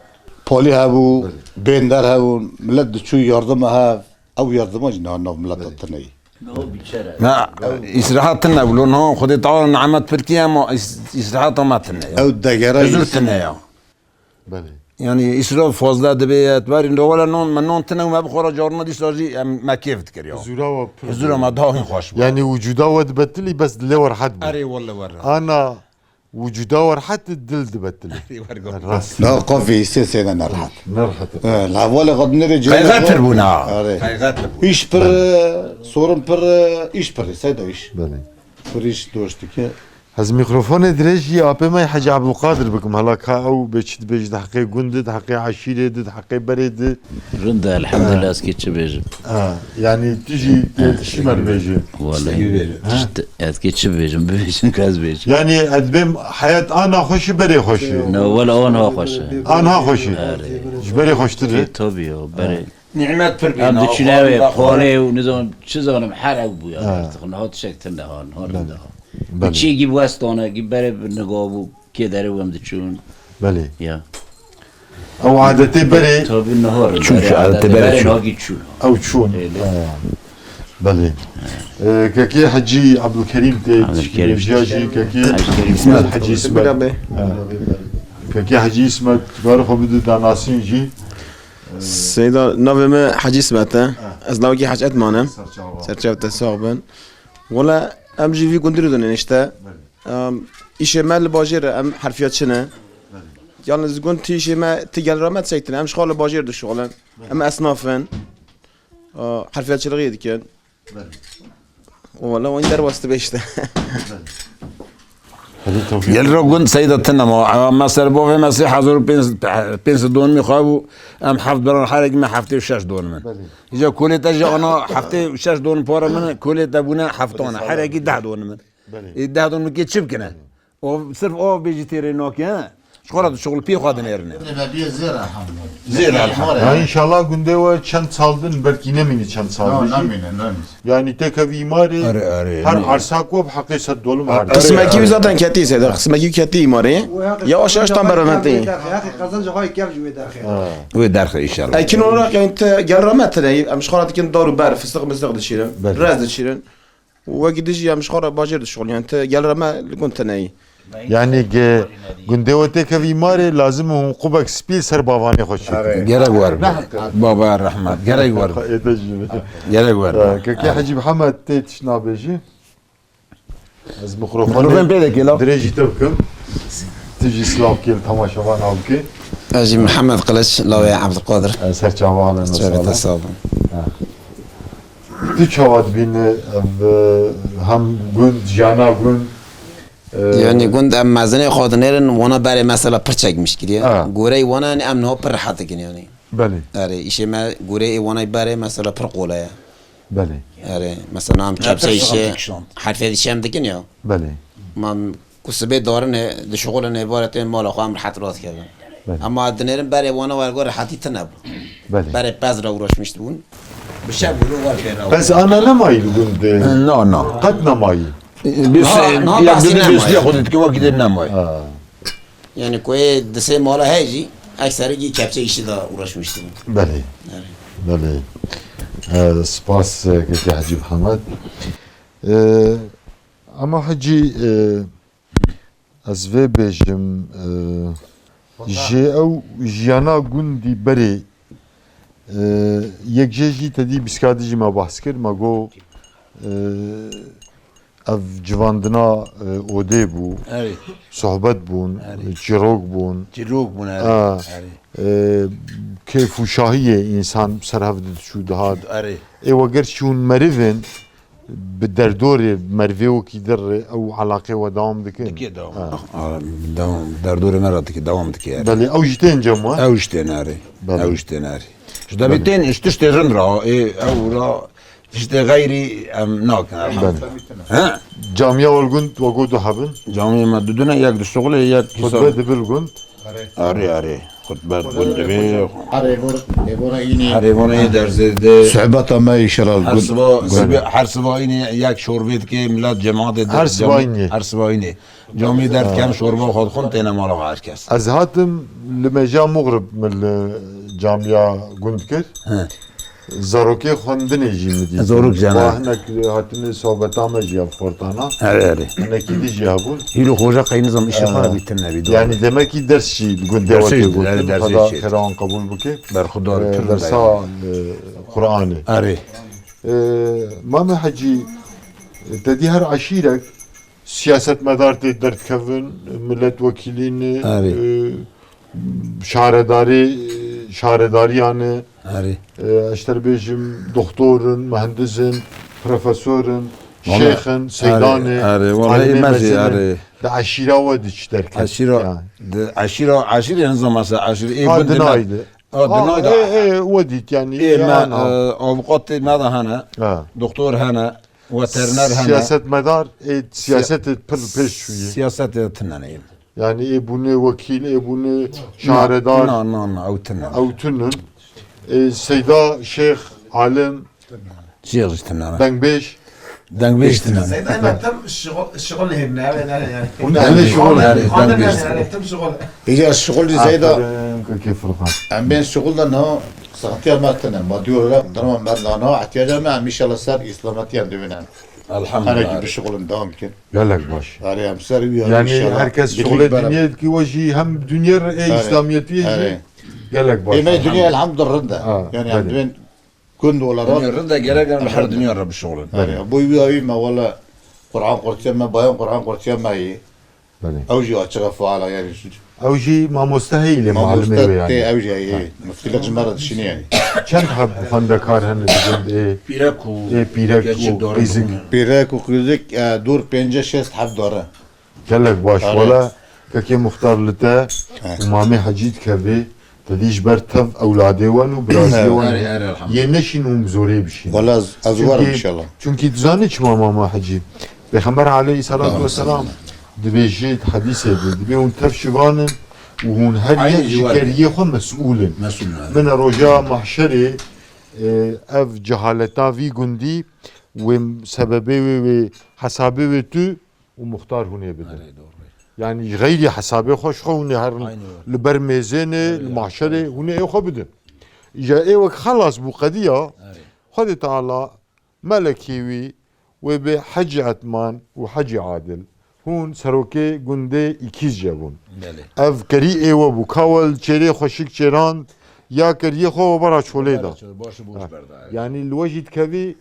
Polî hebû, Belê. bênder hebûn, millet diçû yardima hev, ew yardima jî niha nav millet Belê. de tune ye. Niha bîçer e. Na, îsrahat tune bû, lo niha Xwedê Teala nimet pir kî, ama îs-, îsrahata me tune ya. Ew degere Huzur jî tune ya. Belê. Yani îsraf fazla dibe, et berîn de wele non, me non tune û me bixwara carna dîsa jî em, me kêf dikir ya. Huzura wa pir Huzura bû. me daha xweş bû. Yani wicûda we dibetilî bes dilê we rehet bû. Erê, wele we rehet. Ana Wicûda we rehet, dil dibetilî. Rast. Na, qafî sê sê de nerehet. Nerehet. E, la hevalê xwe dinêrê cihê Qeyxetir bûn ha. Are. Qeyxetir bûn. Îş pir, e, sorin pir, e, îş pir, seyda îş. Belê. Pir îş doş dike. Ez mîkrofonê dirêj jî apê me Hecî Ebdulqadir bikim. Hala ka ew bê çi dibêje di heqê gund de, di heqê eşîrê de, di heqê berê de. Rind e, elhamdulillah, ez kê çi bêjim. Ha, yanî tu jî tê çi me dibêjî? Wele. Tişt-, ez kê çi bibêjim, bibêjin ka ez bêjim. Yanî ez dibêm heyat a naxweşî berê xweşî. No, wele o niha xweş e. A niha xweşî. Erê. Ji berê xweştir e. Tabii ya, berê. Nîmet pir bî. Em diçine wê polê û nizam çi zanim her ew bûya. Ha. Artık niha tişek tinde ha, niha rind e ha. Belê. Çiyekî bi westane, gî berê bi niga bû, kê derê wem diçûn. Belê. Ya. Ew adetê berê. Tabii niha rind e. Çûn berê şu adetê adetê berê berê çûn. Nagî çûn. Ew çûn. Belê. Ha. Belê. Ee, kekê Hecî Ebdulkerîm tê Ebdulkerîm. Tişkî jî kekê Hecî Kerîm. Hecî Hecî Îsmet. Bira be. Ha. Kekê Hecî Îsmet, tu karê xwe bidî danasîn jî. Seyda, navê me Hecî Sibet e. Ha. Ez lawikî Hec Etman im. Serçava. Serçev te sax bin. Wala em jî vî gundî rûdinin işte. Belê. Em, îşê me li bajêr e, em herfiya çi ne. Belê. Yalnız gund ti îşê me, ti gel re me çektin. Em ji xwe li bajêr dişuxulin. Belê. Em esnaf in. A, herfiya çilixî dikin. Belê. Wala wan derbas dibe işte. Belê. Gel ro gund seyda tine ma. Ewa me ser bavê me sê hezar û pênc sed donimî xwe bû. Em heft beran herekî me heftê û şeş donim in. Belê. Îca kolê te jî ana heftê û şeş donim para min, kolê te bûne heftana. Herekî deh donim in. Belê. Ê deh donim kê çi bikine? O sirf o bêjî têrê nake, he? Ji xwe re dişuxulin, pê xwe dinêrine. Zêr elhamdulillah. Zêr elhamdulillah. Ya inşallah gundê we çend sal din, belkî nemîne çend sal din. Namîne, namîne. Yani têkevî îmarê, erê, erê, her ersak we bi heqê sed dolim. Qismekî wî zaten ketî seyda, qismekî wî ketî îmarê. Ya aşağı tam berametê. Wê derxe inşallah. Ekin olarak yani te gel rahmet ne, em ji xwe re dikin dar û ber, fıstık mıstık dişîrin, rez dişîrin. Wekî dijî em ji xwe re bajêr dişuxulin, yani te gel re me li gund teneyî. Yani ge-, gundê we têkevî îmarê, lazim e hûn qubek spî ser bavanê xwe çêkin. Erê. Gerek wer be. Baba rehmet, gerek wer be. Êde jî be. Gerek wer be. Kekê Hecî Mihemed tê tişt nabêjî. Ez mikrofon pê dekê la. Dirêjî te bikim. Tu jî silav kê li temaşevan bikê. Ez jî Mihemed Qiliç, lawê Ebdulqadir. Serçava alin. Serçava te sağ olun. Ha. Tu çawa dibînî, ev, e, hem gund, jiyana gund, e, Yani gund em mezinê xwe dinêrin, wana berê mesela pir çekmiş kiriye. Ha. Goreyê wana yani em niha pir rehet dikin yani. Belê. Erê, îşê me goreyê ê wanay berê mesela pir qole ye. Belê. Erê, mesela em kepçe pir îşê, saxtekî şand. Herfê dîşe em dikin ya. Belê. Ma em ku sibê darin e, dişuxulin ê barê tên mala xwe em rehet rast kevin. Belê. Ama dinêrin berê wana wergo rehetî tine bû. Belê. Berê pez re uğraşmış bûn. Bi şev û roj wer pê re. Pez ana nemayî li gund? Na, na. Qet nemayî. Bîst, ha, na, ya bîst, bîst ya xwe dît ki wekî dê nemayî. Ha. Yani ku ê di sê mala heye jî ekserî kepçe îşî de uğraşmış bûn. Belê. Evet. Belê. Ee, spas, e, kekê Hecî Mihemed. Ee, ama Hecî, e, Ez vê bêjim, e, ji ew jiyana gundî berê, e, yek jê jî te dî bîska dijî me behs kir, me got, e, ev civandina, e, odê bû, Erê. Sohbet bûn, Erê. Çîrok bûn. Çîrok bûn, erê. A, Erê. E, kêf û şahiyê însan ser hev diçû dihat. Erê. Ê we ger çûn merivên, bi derdorê merivê wekî dir re ew elaqê we dewam dikin? Dike dewam. Ha. A, dewam, derdorê me re dike, dewam dike yani. Belê, ew jî tên cem we? Ew jî tên erê. Belê. Ew jî tên erê. Ji debê tên, ji tiştê rind re, ê, ew re, tiştê xeyrî em nakin. Belê. Ha? Camiya Welgund we got du hebin? Camiya me du dune, yek dişuxulê, yek Xutbe dibir gund. Arê, arê. Xutbe gund dibê. Her êvor, êvora înê. Her êvora înê derzê de. Sohbeta me înşallah. Her siba, sibe-, her siba înê yek şorbê dike, millet cemaatê de. Her siba înê. Her siba înê. Camî derdikem, şorba xwe dixwin, têne mala xwe her kes. Ez hatim li mêja Muxrib min li camiya gund kir. He. Zarokê xwendinê jî min dîtin. Zarok jana. Wa hinek hatine sohbeta me jî ev xortana. Erê, erê. Hinekî dî jî hebûn. Hîro xoja qey nizam îşê xwe Ee, bîtin nebî, doğru. Yani demek ki ders jî li gundê Dersê we jî, tê gotin. Erê, dersê Xweda jî. Xêra wan qebûl bike. Berxudar, ee, dersa, ee, Qur'anê. Erê. Ee, Mame Hecî, te dî her eşîrek siyasetmedar tê derdikevin, milletvekilî ne, Erê. e, şaredarê, şaredariya ne, Erê. e, ez ji te re bêjim, doktor in, muhendis in, profesor in, Wala-, şêx in, erê, seydan e, erê, wala alimê me jî, mezin in. Erê. Di eşîra we diçî derket? Eşîra, yani. Di eşîra, eşîrê nizam mesela eşîrê ê Ha, gund di dinay me. Di. Ha, dinay da. Ê, ê, we dît yani, Ê ê me, ana. E, avukatê me de hene, Ha. doktor hene, veteriner hene. Siyasetmedar, ê, Siya- siyasetê pir pêş çûyî. Siyasetê tine ne. Yani ê bûne wekîl, ê bûne şaredar. Na, na, na, ew tine. Ew tinin. Ê, Seyda, Şêx, Alim, Şêx jî tine. Dengbêj. Dengbêj tine. Seyda, ema tam şixul, şixul hêrine, yani, yani. Hûn de hemî şixul. Hûn de yani, tam şixul. Îca şixul jî Seyda. Aferin, Kekê Furkan. Em bên şixul de niha saxtiya me tine. Ma diyor la, derman me de niha ihtiyaca me, em inşallah ser îslametiyan dibînin. Elhamdülillah. Her ki bir şixulin devam bikin. Gelek baş. Yani em ser uyanın Yani inşallah. Herkes Birlik şixulê beraber. Dinyê ki o jî hem dinyê re, e, Erê. İslamiyetî jî Erê. Gelek baş. Ê me dinya elhamdülillah rind e. Ha, Yani em belê. dibên Gund olarak. Dinya rind e, gerek em li her dinya re bişuxulin. Erê, bo wî awî me wele Quran qurtiya me, bayan Quran qurtiya me yî. Belê. Ew jî açiq e faal e, yani. Ew jî mamoste heyî lê Mamoste malimê wê tê yani. Ew jî heyî. Muftilik ji me re dişînî yani. Çend heb xwendekar hene di gund ê? Pîrek û Ê pîrek keçik û dore qîzik. Dibûne. Pîrek û qîzik, e, dor pênceh şêst heb dore. Gelek baş. Erê. Wele Kekê Muxtar li te He. û Mamê Hecî dikevê, te dî ji ber tev ewladê wen û biraziyê wen Erê, erê, elhamdülillah. Yê neşîn û bi zorê bişîn. Wele ez, ez werim Çünkü, inşallah. Çünkü tu zanî çima Mama Hecî? Pêxember aleyhissalatu Tamam, vesselam tamam. Dibêje di hedîsê de, dibê hûn tev şivan in û hûn her Aynı yek ji civar. Keriyê xwe mesûl in. Mesûl in, erê. Min e roja mahşerê, e, ev cehaleta vî gundî wê sebebê wê, wê hesabê wê tu û muxtar hûn ê bidin. Erê, doğru. Yani ji xeyrî hesabê xwe ji xwe hûn ê herin Aynı öyle. Li ber mêzênê, Erê, li mahşerê erê. Hûn ê xwe bidin. Îja ê wek xelas bû qediya, Erê. Xwedê Teala melekê wî wê bê Hecî Etman û Hecî Adil. Hûn serokê gundê Îkîzce bûn. Belê. Ev kerî ê we bû. Ka we li çêrê xweşik çêrand, ya keriyê xwe we bara çolê da. Bara çolê, baş û boş Ha. berda, erê. Yani li we jî dikevî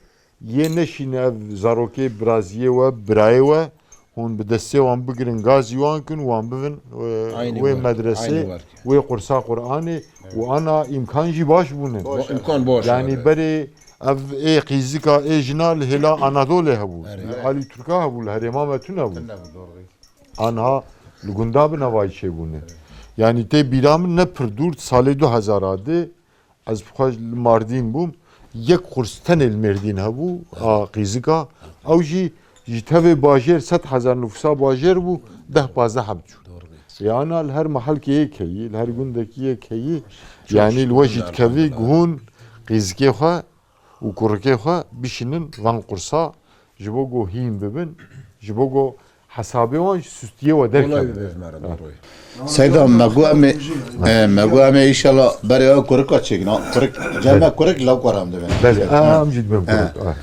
Yê neşîne ev zarokê biraziyê we, birayê we, hûn bi destê wan bigirin, gazî wan kin, wan bivin, e, Aynı wê wek, medresê, aynı wek. Wê qursa Qur'anê û ana îmkan jî baş bûne. Baş, imkan baş Yani bûne. Berê ev ê qîzika ê jina li hêla Anadolê hebû, Erê. Li alî Turka hebû, li herêma me tune bû. Tune bû, doğru. Anha li gunda bi nevayî çêbûne. Yani tê bîra min ne pir dûr, salê du hezar a di, Ez bi xwe li Mardîn bûm. Yek qurs tenê li Mêrdîn hebû, a qîzika. Ew jî ji tevê bajêr sed hezar nifûsa bajêr bû, deh pazdeh heb çû. Doğru diyorsun. Ê ana li her mehelkê yek heyî, li her gundekî yek heyî. Çok Yani li we jî şükür, dikevî elhamdülillah. Hûn qîzikê xwe û kurikê xwe bişînin van qursa ji bo ku hîn bibin, ji bo ku hesabê wan ji sustiyê we Kolay derkevin. Bibêjme re, Ha. Doğru. Seyda, me got em ê, e, me got em ê inşallah berê ew kurika çêkin, ha. Kurik, cem me Belê. Kurik law karam dibin. Belê, Ha. a, em jî dibin He. Kurik, ha.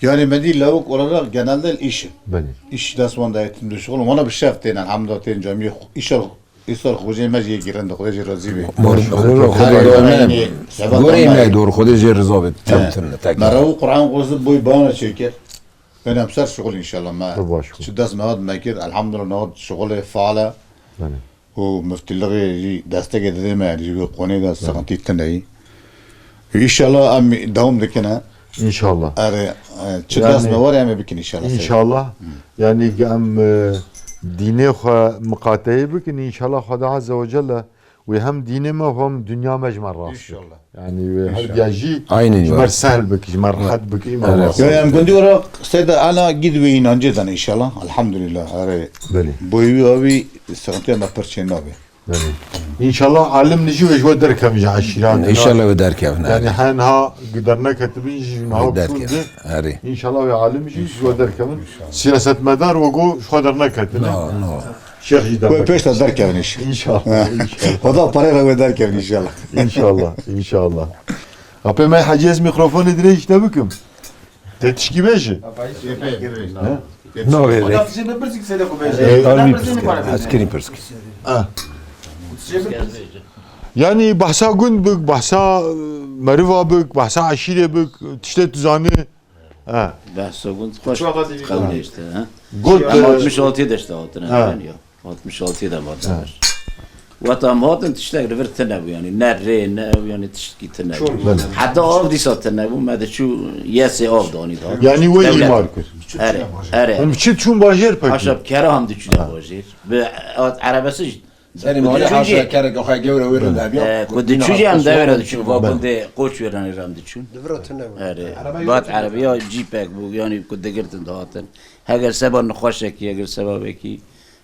Yani me dî lawik olarak genelde iş. Belê. İş dest wan dayet dişuxul. Wana bi şef tên, elhamdülillah tên camiyê xu-, inşallah Îsal xwecê me jî yê girin de, Xwedê jê razî be. Mor-, Baş, Xwedê, Xwedê Her razî be. Daîmê, Gorê me dor, Xwedê jê riza be. He. Tem tune, tek. Me rew Quran Qursi boy bana çêkir. Ben em ser şuxul inşallah me. Tu baş xwe. Çi dest me hat me kir, elhamdülillah, ne hat şuxulê faal e. Belê. Û muftilixê jî destekê dide me, yani, ji wê qonê de sıkıntı tune ye. Înşallah em dewam dikine. Înşallah. Erê, e, çi Yani, dest me were em ê bikin înşallah. Înşallah. Hı. Yani, em, e, dînê xwe miqateyê bikin, înşallah Xweda Azze ve Celle wê hem dînê me hem dinya me ji me rast bik. Înşallah. Yani, wê her Înşallah. Diya jî Aynen ji me öyle. Sehl bik, ji me rehet bik, ji me Evet. rast Ya, bik. Em gundî olarak seyda ana gid wê inancê dan înşallah. Elhamdülillah. Erê. Belê. Boy wî avî sıkıntıya me pir çê nabe. Belê. Înşallah alim nijî wê ji we derkevin ji eşîra. Înşallah wê derkevin, Yani evet. Hen ha gi derneketibin jî niha Wê derkevin. Kundin. Erê. Înşallah wê alim jî ji we derkevin. Siyasetmedar we go ji xwe derneketine. No, no. Şêx jî Wê derkevin. Pêş de derkevin iş. Înşallah, Ha. Înşallah. Xweda parê re wê derkevin înşallah. Înşallah, înşallah. Apê me Hecî ez mîkrofonê dirêj te bikim. Tê tişkî bêjî? He? No, bêjî. Xweda bizi bipirsî seyda xwe bêjî. Ee, Xweda bizi bipirsî. Eskirî pirsî. Ah. Yanî behsa gund bik, behsa, e, meriva bik, behsa eşîrê bik, tiştê tu zanî. Ha. Behsa gund xweş qewlê işte, ha. Got, Em e, altmış altıya de işte hatine, Ha. yani ya. Altmış altıya da hatine. Ha. Weta em hatin tiştek li vir tune bû, yanî ne rê, ne ew, yanî tiştkî tune bû. Çor bû. Heta av dîsa tune bû, me diçû yesê av danî dihat. Yanî wê Dewlet. îmar kir. Erê, erê. Hûn çi çûn bajêr pekî? Aşa bi kera em diçûne bajêr. Bi at erebesi jî. Serî malê haşa kerek xwe gewre wê re dabiya. E, ku diçû jî em devê re diçûn, va gundê Qoç wê re em diçûn. Di vir re tune bû. Erê. Bat erebiya cîpek bû, yanî ku digirtin dihatin. Heger seba nexweşekî, heger seba wekî,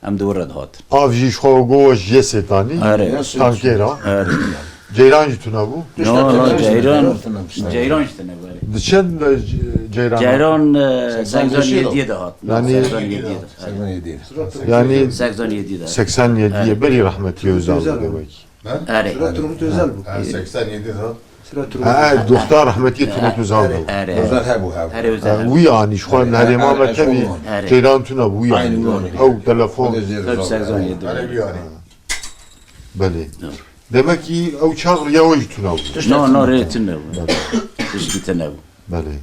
em di wir re dihatin. Av jî ji xwe goş jê sêtanî. Erê. Tankêra. Erê. Ceyran jî tune bû. No, no, Ceyran, Ceyran jî tune bû, erê. Di çend de c-, Ceyran? Ceyran, e, seksen yediyê de hat. No, yanî seksen yediyê de. Yanî seksen yediyê de. seksen yediyê, erê, berî rehmetî Özal bû demek. Erê. Sira Turgut Özel bû. Ha, seksen yedi de. Sira Turgut Özel. Ha, doxta rehmetî Turgut Özal bû. Erê. Özel hebû, hebû. Erê, Özel. Ha, wî anî, ji xwe li herêma me tevî Ceyran tune bû, wî anî. Ew telefon. Tabii seksen yedi. Erê, wî anî. Belê. Demek ki ew çax riya we jî tune bû. No, no, rê tune bû. Belê. Tişkî tune bû. Belê.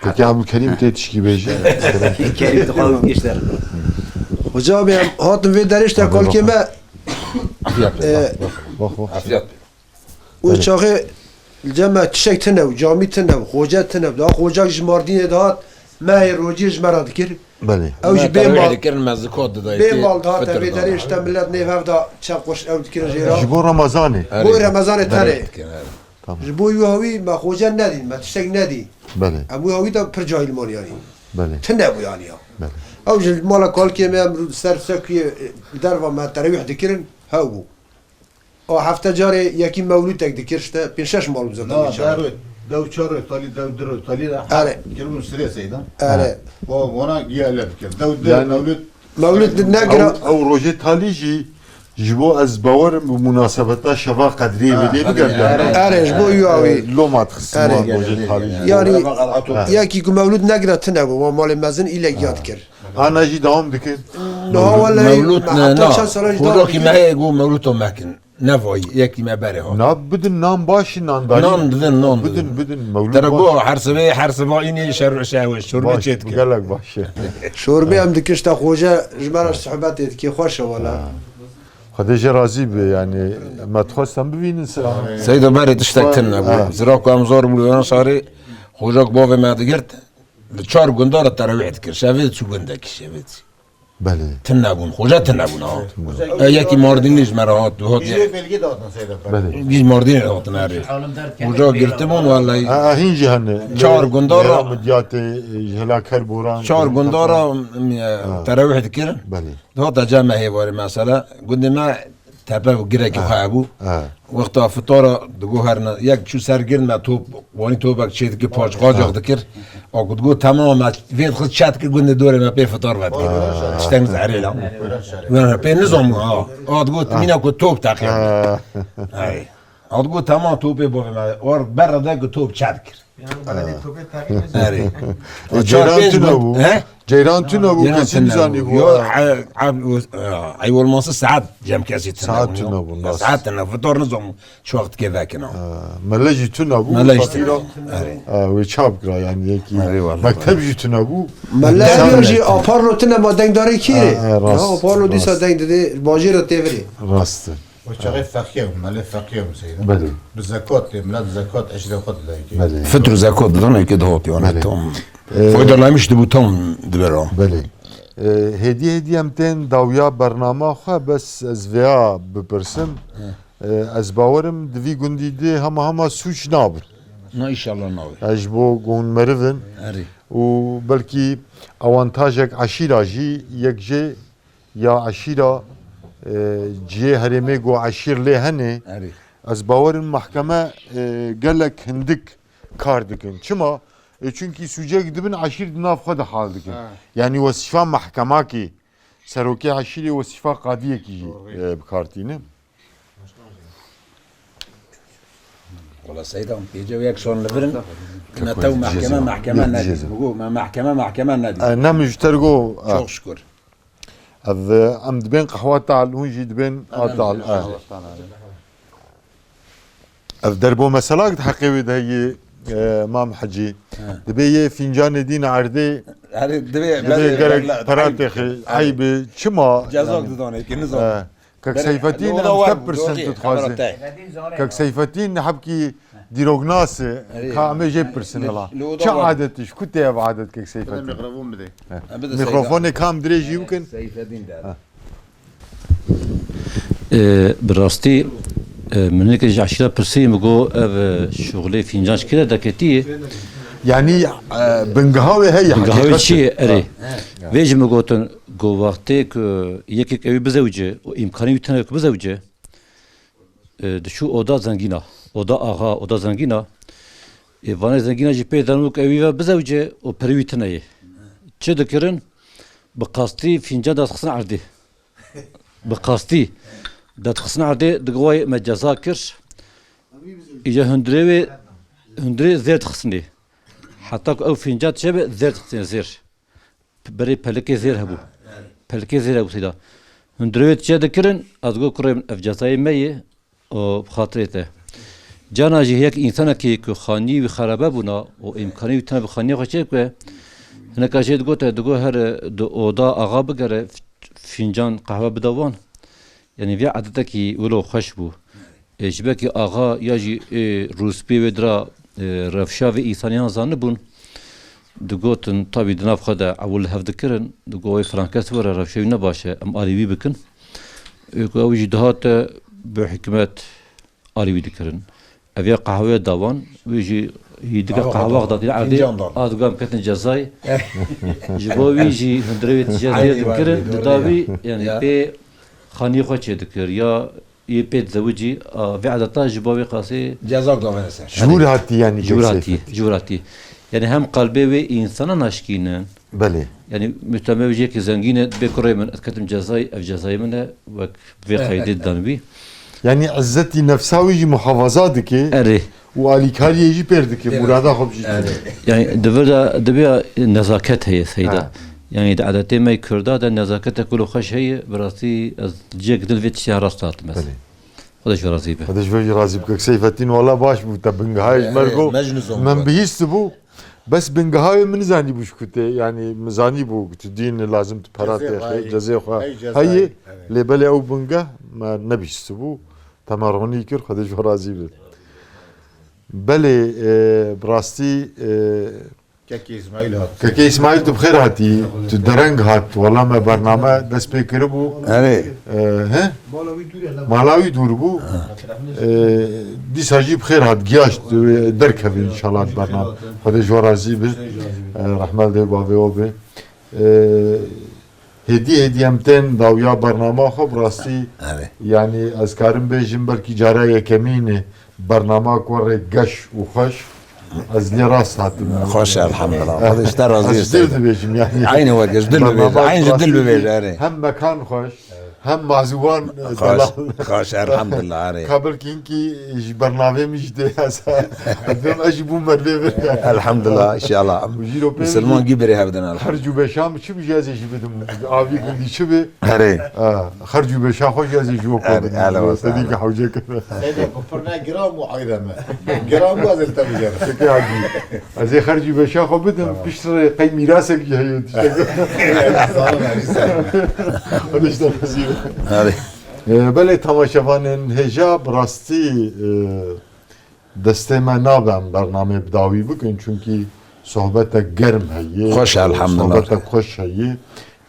Peki Abdülkerim tê tişkî bêje? Kerîm dixwaze gişter. Hoca abi, em hatin vê derê işte, kalkê me. Afiyet be. Ee, bak, bak, bak. Afiyet be. O çaxê li cem me tiştek tune bû, camî tune bû, xoce tune bû. Daha xoca ji Mardînê dihat, mehê rojî ji me re dikir. Belê. Ew jî bê mal, dikirin, me zikot didayê, bê mal dihate vê derê, işte millet nêv hev da çev xweş ew dikirin jê re. Ji bo Remezanê. Bo Remezanê tenê. Dikirin, evet. Tamam. Ji bo wî hawî me xoce nedîn, me tiştek nedî. Belê. Em wî hawî de pir cahil man yanî. Belê. Tune bû yanî ya. Belê. Ew ji mala kalkê me em ser sekuyê, e, derva me terewîh dikirin, hew bû. O hefte carê yekî mewlûtek dikir, işte pênc şeş mal bize. Na, dew çar roj talî, dew du roj talî re. Erê. Kiribûn sirê seydan. Erê. O, wana giya lê dikir. Dew du mewlût. Mewlût negira. Ew, ew rojê talî jî ji bo ez bawerim bi munasebeta şeva qedrê vê dê bigerdiyan. Erê, ji bo wî awî. Loma dixistin wan rojê talî jî. Yanî, yekî ku mewlût negira tune bû, wan malê mezin île giya dikir. Ana jî dewam dikin. Niha wele mewlût ne, heta na. Çend sala jî dewam dikin. Hûrokî me heye ku mewlûto mekin. Ne vayî, yekî me berê hat. Na bidin nan baş, nan darî. Nan didin, nan didin. Bidin, bidin, mewlûd. Tere go her sibê, her siba înî şer-, şer-, şorbê çê dike. Gelek baş e. Şorbê em dikir, işte xoce ji me re sohbetê dike, xweş e wele. Ha. Xwedê jê razî be, yanî me dixwest em bibînin sira. Seydo berê tiştek tune bû. Ha. Zira ku em zor bû, yan şarê, xoca ku bavê me digirt, li çar gunda re terewîh dikir. Şevê çû gundekî, şevê çû. Belê. Tune bûn, xoca tune bûn ha. E, yekî Mardînî ji me re hat, hat. Jî belge dağıtın Seyda. Belê. Jî Mardînî hatin erê. Xoca girtibûn wellahî. Ha, hîn jî hene. Çar gundara. Midyatê, e, Hela Kerboran. Çar gundara, e, terewîh dikirin. Belê. Dihata cem me hêvarê mesela. Gundê me tepe û girekî xwe hebû. Ha. Wexta fitara digo herine, yek çû ser gir me top, wanî topek çê dikir, paç qacax dikir. A ku digo, "Temam, me vê dixist çet kir, gundê dorê me pê fitar vedikir." Tiştek zerê la. Wê pê nizam, ha. A digo, "Mîna ku top teqî." Ha. Ay. A digo, "Temam, topê bavê me." Or berre de ku top çet kir. Erê. Ceyran tune bû. He? Ceyran tune bû, kesî nizanî bû. Yo, e, e, e, ey olması saet cem kesî tune bû. Saet tune bû, nas. Saet tune, fitor nizam çi wext kê vekin ha. Mele jî tune bû. Mele jî tune bû. Erê. E, wê çap kira, yanî yekî. Erê, wallahî. Mekteb jî tune bû. Mele jî aparlo tune ma dengdarê kî rê. E, e, rast, ya, aparlo dîsa deng didê, bajêr re têvirê. Rast e. O çaxê feqîr bû, melê feqîr bû seyda. Belê. Bi zekat lê, milet zekat, eşîra xwe didayê. Belê. Fitr û zekat didan eke dihot yani. Belê. Tam. Ee, faydalanmış dibû tam dibe ra. Belê. Ee, hêdî hêdî em tên dawiya bernama xwe, bes ez vêya bipirsim. He. Ee, ez bawerim di vî gundî de hema hema sûc nabin. Na, înşallah nabin. Ez ji bo ku hûn meriv in. Erê. Û belkî awantajek eşîra jî yek jê ya eşîra, e, cihê herêmê ku eşîr lê hene, erê, ez bawer im mehkeme, e, gelek hindik kar dikin. Çima? E, çunkî sûcek dibin eşîr di nav xwe de hal dikin. Ha. Yanî wesîfa mehkemakî, serokê eşîrê wesîfa qadiyekî jî, doğru, e, bi kar tînin. Wala Seyda, em pêce yek şan li vir in. Me tew mehkeme, mehkeme nedî. Bigo, me mehkeme, mehkeme nedî. E, ne min ji te re go, e. Çok şükür. Ev, e, em dibên qehwa tal, hûn jî dibên a tal, e. Ev derbo meselak di heqê wê de heye, e, Mam Hecî. He. Dibê yê fîncanê dîn erdê. Erê, dibê, dibê gerek pera têxê. Erê. Eyb e, çima? Cezak didane, ki nizam. E. Kek Seyfetîn, em te pirsin tu dixwazî. Kek Seyfetîn hebkî dîroknas e, ka em ê jê pirsin hela. Çi adet e, ji ku tê ev adet, Kek Seyfetîn? Mikrofon bide. Mikrofonê kam dirêjî bikin. Seyfetîn de. E, bi rastî, e, min hinekî ji eşîra pirsî, min got, ev, e, şuxulê fîncan ji kê de derketiye? Yanî, e, bingeha wê heye, bingeha wê çi ye? Erê. Vê jî min gotin, got, wextê ku yekek ewî bizewce û îmkanî wî tune ku bizewce, e, diçû oda zengîna, oda axa, oda zengîna, e, vanê zengîna jî pê dan wek ewî ve bizewce û perê wî tune ye. Çi dikirin? Bi qastî fîncan destxistin erdê. Bi qastî. Destxistin erdê digo wayê me ceza kir. Îja hundirê wê, hundirê zêr dixistinê. Heta ku ew fîncan çêbe zêr dixistinê, zêr. Berê pelikê zêr hebû. Pelikê zêr hebû seyda. Hundirê wê çê dikirin, ez got kurê min ev cezayê me ye. Û bi xatirê te. Cana jî yek însanekî ku xanî wî xerabe bûna û îmkanî wî tune bi xanîya xwe çêbike, hineka jê digote, digot her di oda axa bigere, f-, fîncan qehwe bide wan. Yanî vê edetekî wilo xweş bû. Ê, ji bekî axa ya jî ê rûspê wê dira, ê, rewşa vê însaniyan zanibûn. Digotin, tabî di nav xwe de ewil hev dikirin. Digot, wê filan kes were, rewşa wî ne baş e, em alî wî bikin. Ê, ku ew jî dihate bi hikmet alî wî dikirin. Ev ya qehwe da wan, wî jî hî dike qehwe da dî erdê, a digo em ketin cezayê. Ji bo wî jî hundirê wê tije zêr dikirin, dida wî, yanî pê xanî xwe çê dikir ya yê pê dizewicî, a, vê edeta ji bo wê qasê ceza davêne ser. Ji wir hatî, yanî ji wir hatî, ji wir hatî. Yanî hem qelbê wê însana naşkînin. Belê. Yanî muhtemel wê jiyekî zengîn e, bê kurê min, ez ketim cezayê, ev cezayê min e, wek vê qeydê didan wî. Yanî izzetî nefsa wî jî muhafaza dike. Erê. Û alîkariyê jî pêr dike, murada xwe bijî. Erê. Yanî di vir de, di vê nezaket heye seyda. Ha. Yanî di edetê me Kurda de nezaketek wilo xweş heye, bi rastî ez cihek dil vê tiştiya rast hatim ez. Belê. Xwedê ji we razî be. Xwedê ji we jî razî bike. Seyfettin, wala baş bû, te bingehayê ji me re got, min bihîstibû. Bes bingehayê min nizanîbû ji ku tê, yanî min zanîbû ku tu dîn lazim tu pera tê, cezê xwe heye. Lê belê ew bingeh me nebihîstibû. Te me ronî kir, Xwedê ji we razî be. Belê, e, bi rastî, e, Kekê Îsmaîl hat. Kekê Îsmaîl, tu bi xêr hatî. Tu dereng hat. Wela me bername dest pê kiribû. Erê. E, he? Mala wî dûr bû. E, dîsa jî bi xêr hat. Giyaş, e, derkeve înşallah bername. Xwedê ji we razî be. E, rehmet lê bavê we be. E, Hêdî hêdî em tên dawiya bernama xwe, bi rastî, yanî ez karim bêjim belkî cara yekemîn e bernama ku rê geş û xweş, ez lê rast hatim. Xweş e, elhamdulillah. Xwedê ji te razî be. Ez dil dibêjim yanî. Eynî wek ji dil bibêje, eyn ji dil bibêje, erê. Hem mekan xweş, hem mazîwan, e, delal. Xweş, elhamdulillah, erê. Ka belkî hinkî ji bernamê min jî tê, ez dibêm ez jî bûm mervê vir. Elhamdulillah, înşallah. Misilman gî birê hevdin, elhamdulillah. Her cû beşam çi bi jê ez ê jî bidim. Avî gundî çi bi? Herê. Ha, xerc û beşa xwe jî ez ê ji we Herê, kurdum. Hele wese, Sedî hele. Ke hewce kir. Seyda, bi pirna giran bû, ayda me. Giran bû, ez li te bigerim. Peki hacî. Ez ê xerc û beşa xwe bidim, piştre qey mîrasek jî heye, tiştek. Salam, hacî, salam. Hadi işte, nasip. Herê. E, belê temaşevanên hêja, bi rastî, e, Destê me nabe em bernameyê bi dawî bikin, çunkî sohbetek germ heye, Xweş e, elhamdulillah. Sohbetek xweş heye.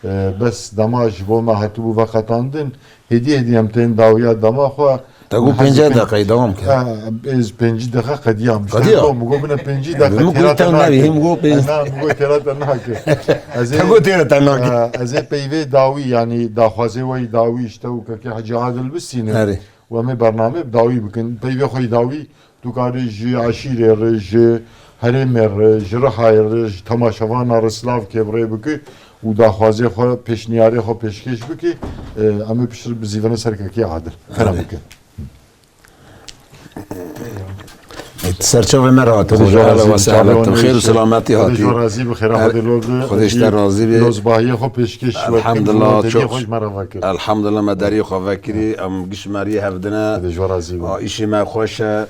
E, bes dema ji bo me hatibû veqetandin, hêdî hêdî em tên dawiya dema xwe. Te got pêncî deqeyê dewam ke. Ha, ez pêncî deqe qediyam. Qediya? Min got bine pêncî deqe. Min got têra te nabî, min got pêncî. Na, min got têra te nake. Ez ê, Te got têra te nake. Ha, ez ê peyvê dawî, yanî daxwazê we yî dawî, işte û kekê Hecî Adil bistîne. Herê. Û em ê bernameyê bi dawî bikin. Peyvê xwe yî dawî, tu karî ji eşîrê re, ji herêmê re, ji Rihayê re, ji temaşevana re silavkê bi rê bike û daxwazê xwe, pêşniyarê xwe pêşkêş bike. E, em ê piştre bizîvine ser kekê Adil. Kerem bike. Serçavê me re hatî. Xwedê ji we razî be. Xêr û selametî hatî. Xwedê ji we razî be, xêra Xwedê li we be. Xwedê ji te razî be. Nozbahiyê xwe pêşkêş we dikim, elhamdulillah, hediye xwe ji me re vekir. Elhamdulillah, me deriyê xwe vekirî, em giş meriyê hevdine. Xwedê ji we razî be. A, îşê me xweş e.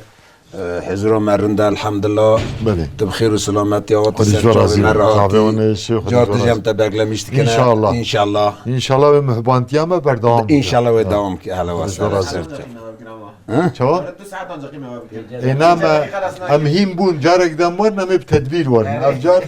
Hizro me rind e, elhamdulillah. Belê. Tu bi xêr û selametiya we, tu Xwedî ji we serçavê razî me be. re Çavê hatî. wan êşê, Xwedî Car ji we dijem razî. Te ber lem îş dikine. İnşallah. İnşallah. İnşallah ve muhbantiya me berdewam bikin. İnşallah we dewam ki. Hele Xwedî ji we wesele razî. serçe. Çawa? Ê ne me em hîn bûn, carek dem werin, em ê bi tedbîr werin. Ev car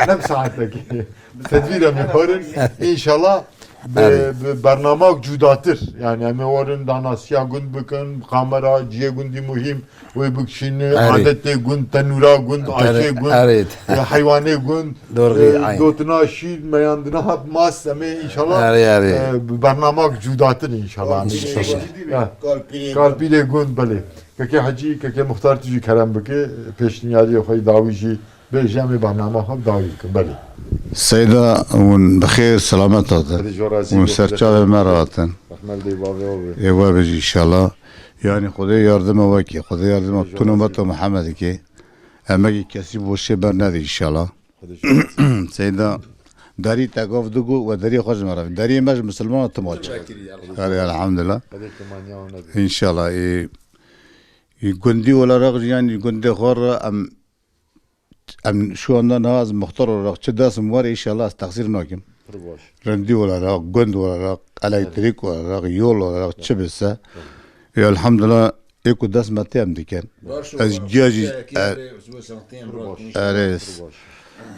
ne bi saetekê. Bi tedbîr em ê werin. İnşallah bi, Evet. bi bernamak cudatir. Yani em ê werin danasiya gund bikin, kamera, cihê gundî muhîm, wê bikişîne, Evet. adetê gund, tenûra gund, aşê gund, Evet. e, heywanê gund, Doğru, e, aynen. Gotina şîr, meyandina mas, em ê inşallah Evet, evet. e, bi bernamak cudatir inşallah. İnşallah. Ha. Kalpîlê gund, belê. Kekê Hecî, kekê Muxtar tu jî kerem bike, pêşniyariyê xwe yê dawî jî bêje, em ê bernama xwe bi dawî bikin, belê. Seyda, hûn bi xêr selamet hatin. Xwedê ji we razî Hûn be, serçavê me re hatin. Rehmet lê bavê we. Ê we bijî inşallah. Yani Xwedê yardima we kî, Xwedê yardima Xwedê tu razî nometê be. Muhammedê kî. Emek kî kesî boşê bernedî inşallah. Xwedê ji we razî be. Seyda, derî te gov digo we derî xwe ji me re. Derî me ji misilmana tim açiq. Erê, elhamdulillah. Xwedê kêmaniya we nebe. İnşallah. E, e, gundî olarak yani gundê xwe re em, em şu anda niha ez muxtar olarak çi dest min were inşallah ez texsîr nakim. Pir baş. Rindî olarak, gund olarak, elektrik olarak, yol olarak çi bise. E, elhamdulillah ê ku dest me tê em dikin. Ez giya jî, e, Erê. Pir baş.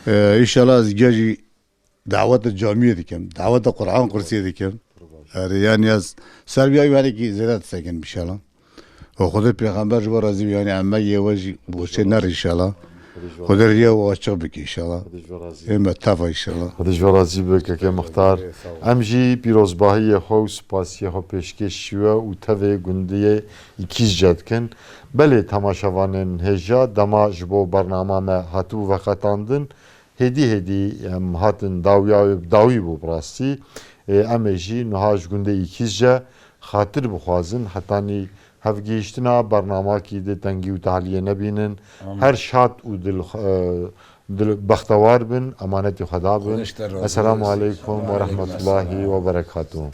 E, inşallah ez giya jî daweta camiyê dikim. Daweta Quran kursiyê dikim. Erê, yani ez ser vîya yanekî zêde disekin inşallah. Û Xwedê pêxember ji we razî be, yani emegê we jî boşê ner inşallah. Xwedê riya we açiq bike inşallah. Xwedê ji we razî be. Ê me teva inşallah. Xwedê ji we razî be keke Muxtar. Em jî pîrozbahiyê xwe û spasiyê xwe pêşkêşî we û tevê gundiyê Îkîzce dikin. Belê temaşevanên hêja, dema ji bo bernama me hatibû veqetandin, hêdî hêdî em hatin dawiya wê, bi dawî bû bi rastî. Ê, em ê jî niha ji gundê Îkîzce xatir bixwazin, hetanî hevgihîştina bernamakî di tengî û tehliyê nebînin. Her şad û dil, e, dil, bextewar bin, emanetî Xweda bin. Xwedê ji te razî be. Esselamu aleykum ve rahmetullahi ve berekatuhu.